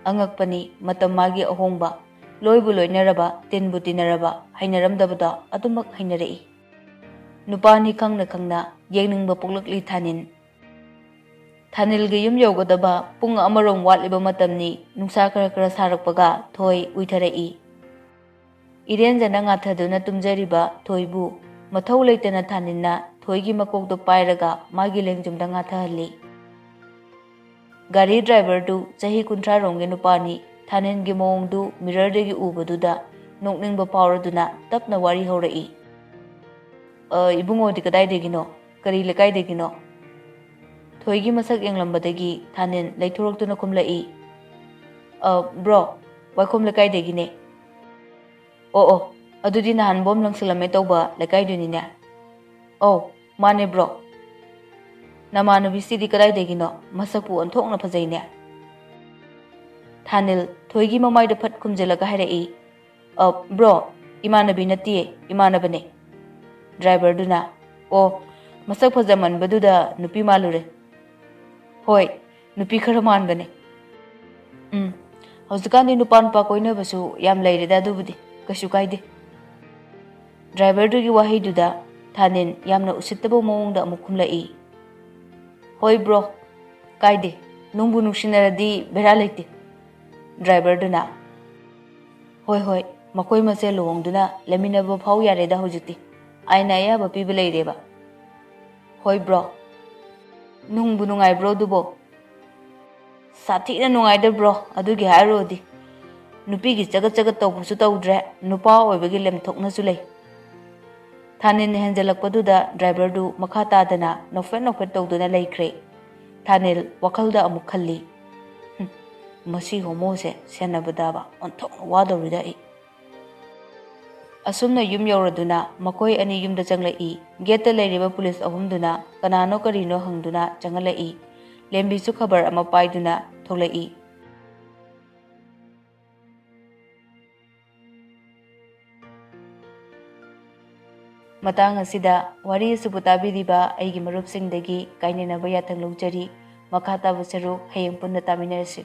ꯑꯉꯛꯄꯅꯤ, ꯃꯇꯝ ꯃꯥꯒꯤ ꯑꯍꯣꯡꯕ꯫ ꯂꯣꯏꯕꯨ ꯂꯣꯏꯅꯔꯕ, ꯇꯤꯟꯕꯨ ꯇꯤꯟꯅꯔꯕ, ꯍꯩꯅꯔꯝꯗꯕꯗꯣ ꯑꯗꯨꯃꯛ ꯍꯩꯅꯔꯛꯏ꯫ ꯅꯨꯄꯥꯅꯤ ꯈꯪꯅ ꯈꯪꯅ ꯌꯦꯡꯅꯤꯡꯕ ꯄꯣꯛꯂꯛꯂꯤ ꯊꯥꯅꯤꯜ꯫ ꯊꯥꯅꯤꯜꯒꯤ ꯌꯨꯝ ꯌꯧꯒꯗꯕ ꯄꯨꯡ ꯑꯃꯔꯣꯝ ꯋꯥꯠꯂꯤꯕ ꯃꯇꯝꯅꯤ꯫ ꯅꯨꯡꯁꯥ ꯈꯔ ꯈꯔ ꯁꯥꯔꯛꯄꯒ ꯊꯣꯏ ꯎꯏꯊꯔꯛꯏ꯫ ꯏꯔꯦꯟꯖꯅ ꯉꯥꯊꯗꯨꯅ ꯇꯨꯝꯖꯔꯤꯕ ꯊꯣꯏꯕꯨ ꯃꯊꯧ ꯂꯩꯇꯅ ꯊꯥꯅꯤꯜꯅ ꯊꯣꯏꯒꯤ ꯃꯀꯣꯛꯇꯨ ꯄꯥꯏꯔꯒ ꯃꯥꯒꯤ ꯂꯦꯡꯖꯨꯝꯗ ꯉꯥꯊꯍꯜꯂꯤ꯫ ꯒꯥꯔꯤ ꯗ꯭ꯔꯥꯏꯚꯔꯗꯨ ꯆꯍꯤ ꯀꯨꯟꯊ꯭ꯔꯥ ꯔꯣꯝꯒꯤ ꯅꯨꯄꯥꯅꯤ꯫ ꯊꯥꯅꯤꯜꯒꯤ ꯃꯑꯣꯡꯗꯨ ꯃꯤꯔꯔꯗꯒꯤ ꯎꯕꯗꯨꯗ ꯅꯣꯛꯅꯤꯡꯕ ꯐꯥꯎꯔꯗꯨꯅ ꯇꯞꯅ ꯋꯥꯔꯤ ꯍꯧꯔꯛꯏ꯫ "ꯑ, ꯏꯕꯨꯡꯉꯣꯗꯤ ꯀꯗꯥꯏꯗꯒꯤꯅꯣ? ꯀꯔꯤ ꯂꯩꯀꯥꯏꯗꯒꯤꯅꯣ?" ꯊꯣꯏꯒꯤ ꯃꯁꯛ ꯌꯦꯡꯂꯝꯕꯗꯒꯤ ꯊꯥꯅꯤꯜ ꯂꯩꯊꯣꯔꯛꯇꯨꯅ ꯈꯨꯝꯂꯛꯏ, "ꯑ, ꯕ꯭ꯔꯣ, ꯋꯥꯏꯈꯣꯝ ꯂꯩꯀꯥꯏꯗꯒꯤꯅꯦ꯫" "ꯑꯣ, ꯑꯣ, ꯑꯗꯨꯗꯤ ꯅꯍꯥꯟ ꯕꯣꯝ ꯂꯪꯁꯤꯜꯂꯝꯃꯦ ꯇꯧꯕ ꯂꯩꯀꯥꯏꯗꯨꯅꯤꯅꯦ꯫" "ꯑꯧ, ꯃꯥꯅꯦ ꯕ꯭ꯔꯣ꯫ ꯅꯃꯥꯟꯅꯕꯤꯁꯤꯗꯤ ꯀꯗꯥꯏꯗꯒꯤꯅꯣ? ꯃꯁꯛꯄꯨ ꯑꯣꯟꯊꯣꯛꯅ ꯐꯖꯩꯅꯦ꯫" ꯊꯥꯅꯤꯜ ꯊꯣꯏꯒꯤ ꯃꯃꯥꯏꯗ ꯐꯠ ꯈꯨꯝꯖꯤꯜꯂꯒ ꯍꯥꯏꯔꯛꯏ, "ꯑ, ꯕ꯭ꯔꯣ, ꯏꯃꯥꯟꯅꯕꯤ ꯅꯠꯇꯤꯌꯦ, ꯏꯃꯥꯟꯅꯕꯅꯦ꯫" ꯗ꯭ꯔꯥꯏꯚꯔꯗꯨꯅ, "ꯑꯣ, ꯃꯁꯛ ꯐꯖꯃꯟꯕꯗꯨꯗ ꯅꯨꯄꯤ ꯃꯥꯜꯂꯨꯔꯦ꯫" "ꯍꯣꯏ, ꯅꯨꯄꯤ ꯈꯔ ꯃꯥꯟꯕꯅꯦ꯫" "ꯎꯝ, ꯍꯧꯖꯤꯛꯀꯥꯟꯗꯤ ꯅꯨꯄꯥ ꯅꯨꯄꯥ ꯀꯣꯏꯅꯕꯁꯨ ꯌꯥꯝ ꯂꯩꯔꯦꯗ ꯑꯗꯨꯕꯨꯗꯤ꯫ "ꯀꯩꯁꯨ ꯀꯥꯏꯗꯦ꯫" ꯗ꯭ꯔꯥꯏꯚꯔꯗꯨꯒꯤ ꯋꯥꯍꯩꯗꯨꯗ ꯊꯥꯅꯤꯜ ꯌꯥꯝꯅ ꯎꯁꯤꯠꯇꯕ ꯃꯑꯣꯡꯗ ꯑꯃꯨꯛ ꯈꯨꯝꯂꯛꯏ, "ꯍꯣꯏ ꯕ꯭ꯔꯣ, ꯀꯥꯏꯗꯦ꯫ ꯅꯨꯡꯕꯨ ꯅꯨꯡꯁꯤꯅꯔꯗꯤ ꯕꯦꯔꯥ ꯂꯩꯇꯦ꯫" ꯗ꯭ꯔꯥꯏꯚꯔꯗꯨꯅ, "ꯍꯣꯏ, ꯍꯣꯏ, ꯃꯈꯣꯏ ꯃꯁꯦꯜ ꯂꯨꯍꯣꯡꯗꯨꯅ ꯂꯩꯃꯤꯟꯅꯕ ꯐꯥꯎ ꯌꯥꯔꯦꯗ ꯍꯧꯖꯤꯛꯇꯤ꯫ ꯑꯥꯏꯟꯅ ꯑꯌꯥꯕ ꯄꯤꯕ ꯂꯩꯔꯦꯕ꯫" "ꯍꯣꯏ ꯕ꯭ꯔꯣ꯫" "ꯅꯨꯡꯕꯨ ꯅꯨꯡꯉꯥꯏꯕ꯭ꯔꯣ ꯑꯗꯨꯕꯣ?" "ꯁꯥꯊꯤꯅ ꯅꯨꯡꯉꯥꯏꯗ ꯕ꯭ꯔꯣ, ꯑꯗꯨꯒꯤ ꯍꯥꯏꯔꯨꯔꯗꯤ꯫ ꯅꯨꯄꯤꯒꯤ ꯆꯒꯠ ꯆꯒꯠ ꯇꯧꯕꯁꯨ ꯇꯧꯗ꯭ꯔꯦ, ꯅꯨꯄꯥ ꯑꯣꯏꯕꯒꯤ ꯂꯦꯝꯊꯣꯛꯅꯁꯨ ꯂꯩ꯫" ꯊꯥꯅꯤꯜꯅ ꯍꯦꯟꯖꯜꯂꯛꯄꯗꯨꯗ ꯗ꯭ꯔꯥꯏꯚꯔꯗꯨ ꯃꯈꯥ ꯇꯥꯗꯅ ꯅꯣꯛꯐꯦꯠ ꯅꯣꯛꯐꯦꯠ ꯇꯧꯗꯨꯅ ꯂꯩꯈ꯭ꯔꯦ꯫ ꯊꯥꯅꯤꯜ ꯋꯥꯈꯜꯗ ꯑꯃꯨꯛ ꯈꯜꯂꯤ, "ꯍꯨꯝ, ꯃꯁꯤ ꯍꯣꯃꯣꯁꯦ ꯁꯦꯟꯅꯕꯗꯕ ꯑꯣꯟꯊꯣꯛꯅ ꯋꯥꯗꯧꯔꯤꯗ ꯑꯩ꯫" ꯑꯁꯨꯝꯅ ꯌꯨꯝ ꯌꯧꯔꯗꯨꯅ ꯃꯈꯣꯏ ꯑꯅꯤ ꯌꯨꯝꯗ ꯆꯪꯂꯛꯏ꯫ ꯒꯦꯠꯇ ꯂꯩꯔꯤꯕ ꯄꯨꯂꯤꯁ ꯑꯍꯨꯝꯗꯨꯅ ꯀꯅꯥꯅꯣ ꯀꯔꯤꯅꯣ ꯍꯪꯗꯨꯅ ꯆꯪꯍꯜꯂꯛꯏ꯫ ꯂꯦꯝꯕꯤꯁꯨ ꯈꯕꯔ ꯑꯃ ꯄꯥꯏꯗꯨꯅ ꯊꯣꯛꯂꯛꯏ꯫ ꯃꯇꯥꯡ ꯑꯁꯤꯗ ꯋꯥꯔꯤ ꯑꯁꯤꯕꯨ ꯇꯥꯕꯤꯔꯤꯕ ꯑꯩꯒꯤ ꯃꯔꯨꯞꯁꯤꯡꯗꯒꯤ ꯀꯥꯏꯅꯅꯕ ꯌꯥꯊꯪ ꯂꯧꯖꯔꯤ꯫ ꯃꯈꯥ ꯇꯥꯕ ꯁꯔꯨꯛ ꯍꯌꯦꯡ ꯄꯨꯟꯅ ꯇꯥꯃꯤꯟꯅꯔꯁꯤ꯫